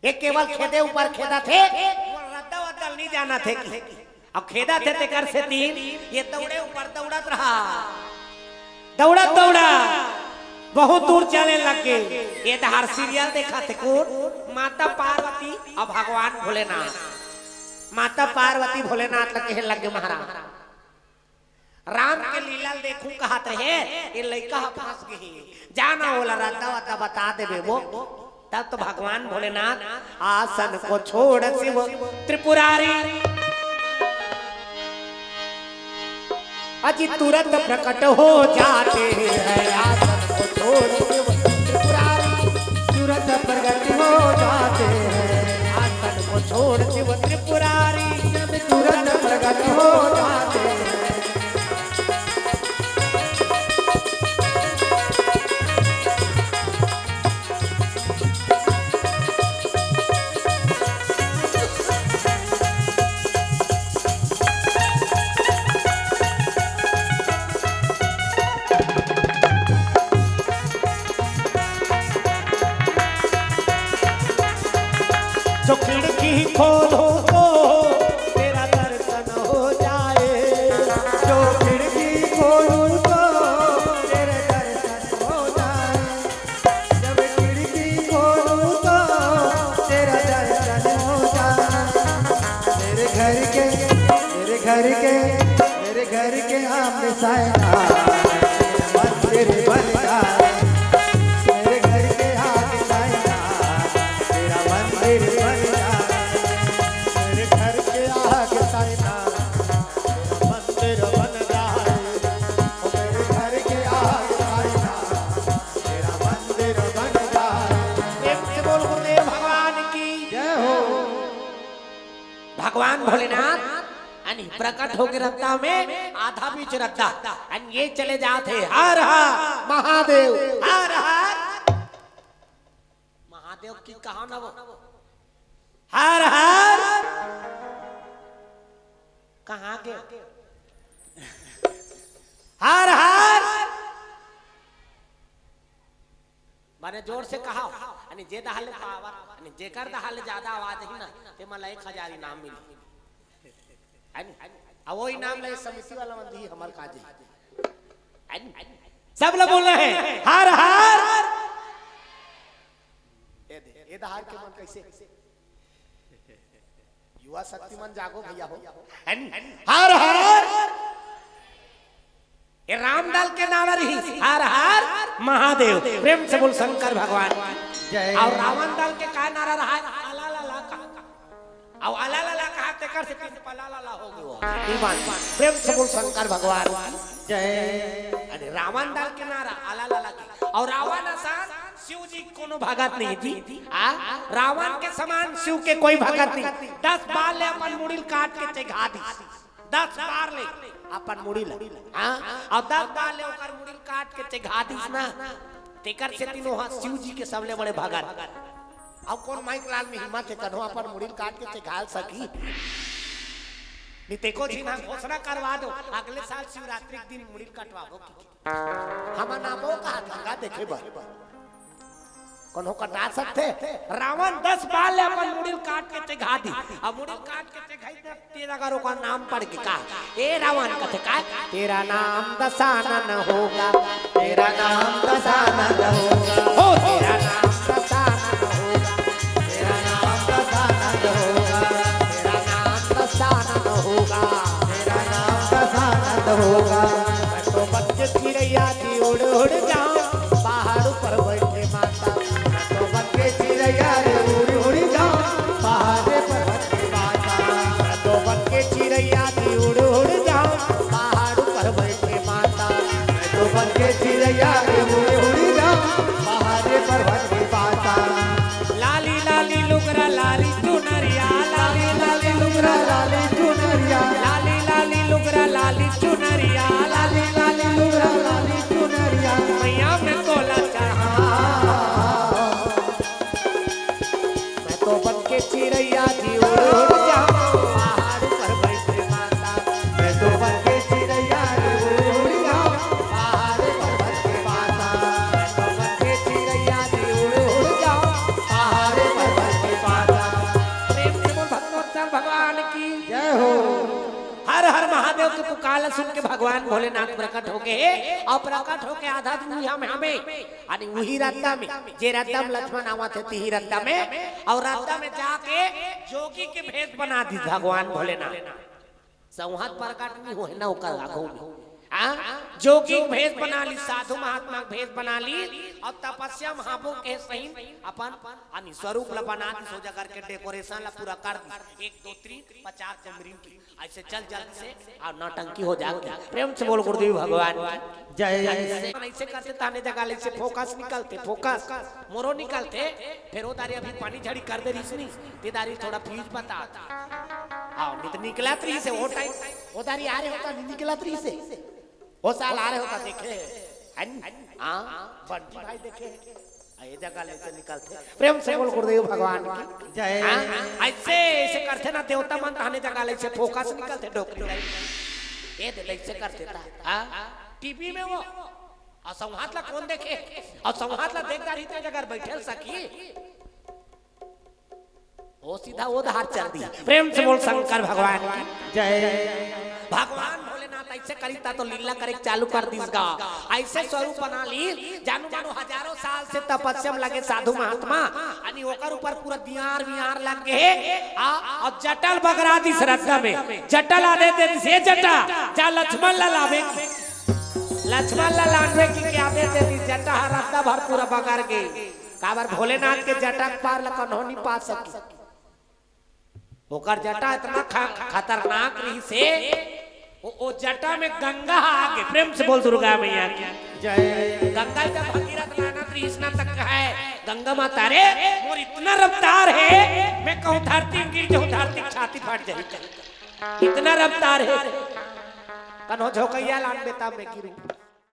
ये केवल खेदे ऊपर खेदत हे, वो रद्दा वद्दा नहीं जानत हे कि। अब खेदत हे तेकर सेती ये दौड़े ऊपर दौड़त रहा, दौड़त दौड़त बहुत दूर चले लग गे। ये डहर serial देखत हे कोन? माता पार्वती अउ भगवान भोलेनाथ। माता पार्वती भोलेनाथ ला कहे लग गे महाराज, राम के लीला ल देखहूं कहत रहे, ये लइका ह फंस गे हे। जा ना ओला रद्दा वद्दा बता देबे वो। तब तो भगवान भोलेनाथ आसन को छोड़ शिव त्रिपुरारी, अजी तुरंत प्रकट हो जाते हैं। आसन को छोड़ शिव त्रिपुरारी, तुरंत प्रकट हो जाते हैं। आसन को छोड़ शिव त्रिपुरारी, जब तुरंत प्रकट हो जाते हैं। जो खिड़की खोलूं तो तेरा दर्शन हो जाए, जो खिड़की खोलूं तो तेरे दर्शन हो जाए, जब खिड़की खोलूं तो तेरा दर्शन हो जाए। मेरे घर के, मेरे घर के, मेरे घर के आमने सामने मंदिर बन जाए। मेरे घर के आगे साइना तेरा मंदिर बन जाए। मेरे घर के आगे साइना तेरा मंदिर बन जाए। ओ मेरे घर के आगे साइना तेरा मंदिर बन जाए। प्रेम से बोल गुरुदेव भगवान की। जय हो। भगवान भोलेनाथ अन प्रकट होके रद्दा में आधा बीच रद्दा अन ये चले जात हे, हर हर महादेव, हर हर महादेव की कहा ना वो, हर हर कहाँ गे, हर हर अने जोर से कहा, अने जे दहा ले पावर, अने जेकर दहा ले ज्यादा आवाज ही ना, ते मला एक हजार इनाम मिली। है नी? अब वो इनाम ले समिति वाला मन दी, हमर काजे। है नी? सब लोग बोलना है, हर हर। ये दे, ये दहार के मन कैसे? युवा शक्ति मन जागो भैया हो। है नी? हर हर। ये रामदल के नारा रही, हर हर महादेव। प्रेम से बोल शंकर भगवान। जय। और रावण दल के का नारा रहा? अला ला ला का। और अला ला ला कहा, तेकर से तीन पला ला ला हो गयो। ई बात, प्रेम से बोल शंकर भगवान। जय। अरे रावण दल के नारा अला ला ला के। और रावण असन शिव जी कोनो भगत नहीं थी। आ? रावण के समान शिव के कोई भगत नहीं। दस बार ले अपन मुड़ी ल काट के चघा दी। दस बार ले अपन मुड़ी ल। हाँ? और दस बार ले ओकर मुड़ी ल काट के चघा दीस ना। तेकर से तीनों हाथ शिव जी के सबले बड़े भगत। अब कौन माइक लाल में हिम्मत है, कन्हो अपन मुड़ी ल काट के चघाल सकी? नहीं ते को जी ना घोषणा करवा दो, अगले साल शिवरात्रि के दिन मुड़ी ल कटवाबो की। हमर नामो कहा गंगा देखे बर। कोनो कटा सकथे? रावण दस बार ले अपन मुड़ी ल काट के चघा दी। अब मुड़ी ल काट के चघाई दे, तेरा का ओकर नाम पड़ के का? ए रावण कथे का? तेरा नाम दशानन होगा, तेरा नाम दशानन होगा। हो, तेरा नाम दशानन होगा, तेरा नाम दशानन होगा, तेरा नाम दशानन होगा, तेरा नाम दशानन होगा। मैं तो बन के चिड़ैया जी उड़ उड़ जाऊं, पहाड़ ऊपर बैठ के माता। मैं तो बन के चिड़ैया रे उड़ उड़ जाऊं, पहाड़े पर बैठ के माता। मैं तो बन के चिड़ैया जी उड़ उड़ जाऊं, पहाड़ ऊपर बैठ के माता। मैं तो बन के चिड़ैया रे उड़ उड़ जाऊं, पहाड़े पर बैठ के माता। लाली लाली लुगरा लाली चुनरिया, लाली लाली लुगरा लाली चुनरिया, लाली लाली लुगरा लाली चुनरिया, लाली लाली लुगरा लाली चुनरिया। मैया मैं तोला चढ़ा। मैं तो बन के चिड़ैया जी उड़ उड़ जाऊं, पहाड़ पर बैठ के माता। मैं तो बन के चिड़ैया जी उड़ उड़ जाऊं, पहाड़ पर बैठ के माता। मैं तो बन के चिड़ैया जी उड़ उड़ जाऊं, पहाड़ पर बैठ के माता। प्रेम से बोल भक्तवत्सल भगवान की जय हो। हर हर महादेव के पुकार सुन के भगवान भोलेनाथ प्रकट हो गए हे, और प्रकट होके आधा दिन उही में हमें, यानी उही रद्दा में, जे रद्दा में लक्ष्मण आवत हे, तिही रद्दा में, और रद्दा में जाके जोगी के भेष बना दी भगवान भोलेनाथ। संवत प्रकट नहीं होए ना ओकर आगू में। हाँ? जोगी के भेष बना ली, साधु महात्मा के भेष बना ली, और तपस्या महाभोग के सही अपन, यानी स्वरूप ला बना दी, सोजा करके decoration ला पूरा कर दी। एक दो तीन पचास जमरीन की ऐसे चल जल्दी से, और नौटंकी हो जाके। प्रेम से बोल गुरुदेव भगवान की जय। ऐसे, ऐसे करथे ताने जगह ले से focus निकलथे, focus मोरो निकलथे। फिर ओ दारी अभी पानी झड़ी कर दे रिहिस नी, ते दारी थोड़ा fuse बता। हाँ, नहीं तो निकलत रहिसे ओ time, ओ दारी आ रहे होता, नहीं निकलत रहिसे। ओ साल आ रहे होता, देखे, है नी? हाँ, बंटी भाई देखे। आ, ये जगह ले से निकलथे। प्रेम से बोल गुरुदेव भगवान की जय। हाँ, ऐसे, ऐसे करथे ना देवता मन, ताने जगह ले से focus निकलथे डोकरी लाई। ये दे, ऐसे करथे ता। हाँ, टीवी में वो। और संवत ला कौन देखे? और संवत ला देख जा रही ते जगह बैठे सकी। ओ सीधा ओ धार चल दी। प्रेम से बोल शंकर भगवान की जय। भगवान भोलेनाथ ऐसे करिता तो लीला करे चालू कर दिस गा। ऐसे स्वरूप बना ली, जानू मानो हजारों साल से तपस्या में लगे साधु महात्मा, अनि ओकर ऊपर पूरा दियार वियार लग गए। आ, और जटा ल बगरा दिस रद्दा में, जटा ला दे दे से जटा, जा लक्ष्मण ला लावे की, लक्ष्मण ला लानवे की क्या दे दे दिस जटा, हर रद्दा भर पूरा बगर गए। काबर भोलेनाथ के जटा के पार ला कन्हो नहीं पा सकी। ओकर जटा इतना ख-, खतरनाक रहिसे, ओ, ओ जटा में गंगा आ गे। प्रेम से बोल दुर्गा मैया की जय। गंगा जब भगीरथ लानत रहिस ना तक है, गंगा माता रे, मोर इतना रफ्तार है, मैं कहूँ धरती में गिर जाऊँ, धरती की छाती फट जाए, इतना रफ्तार है। कन्हो झोकैया लान बेटा मैं गिरूँ।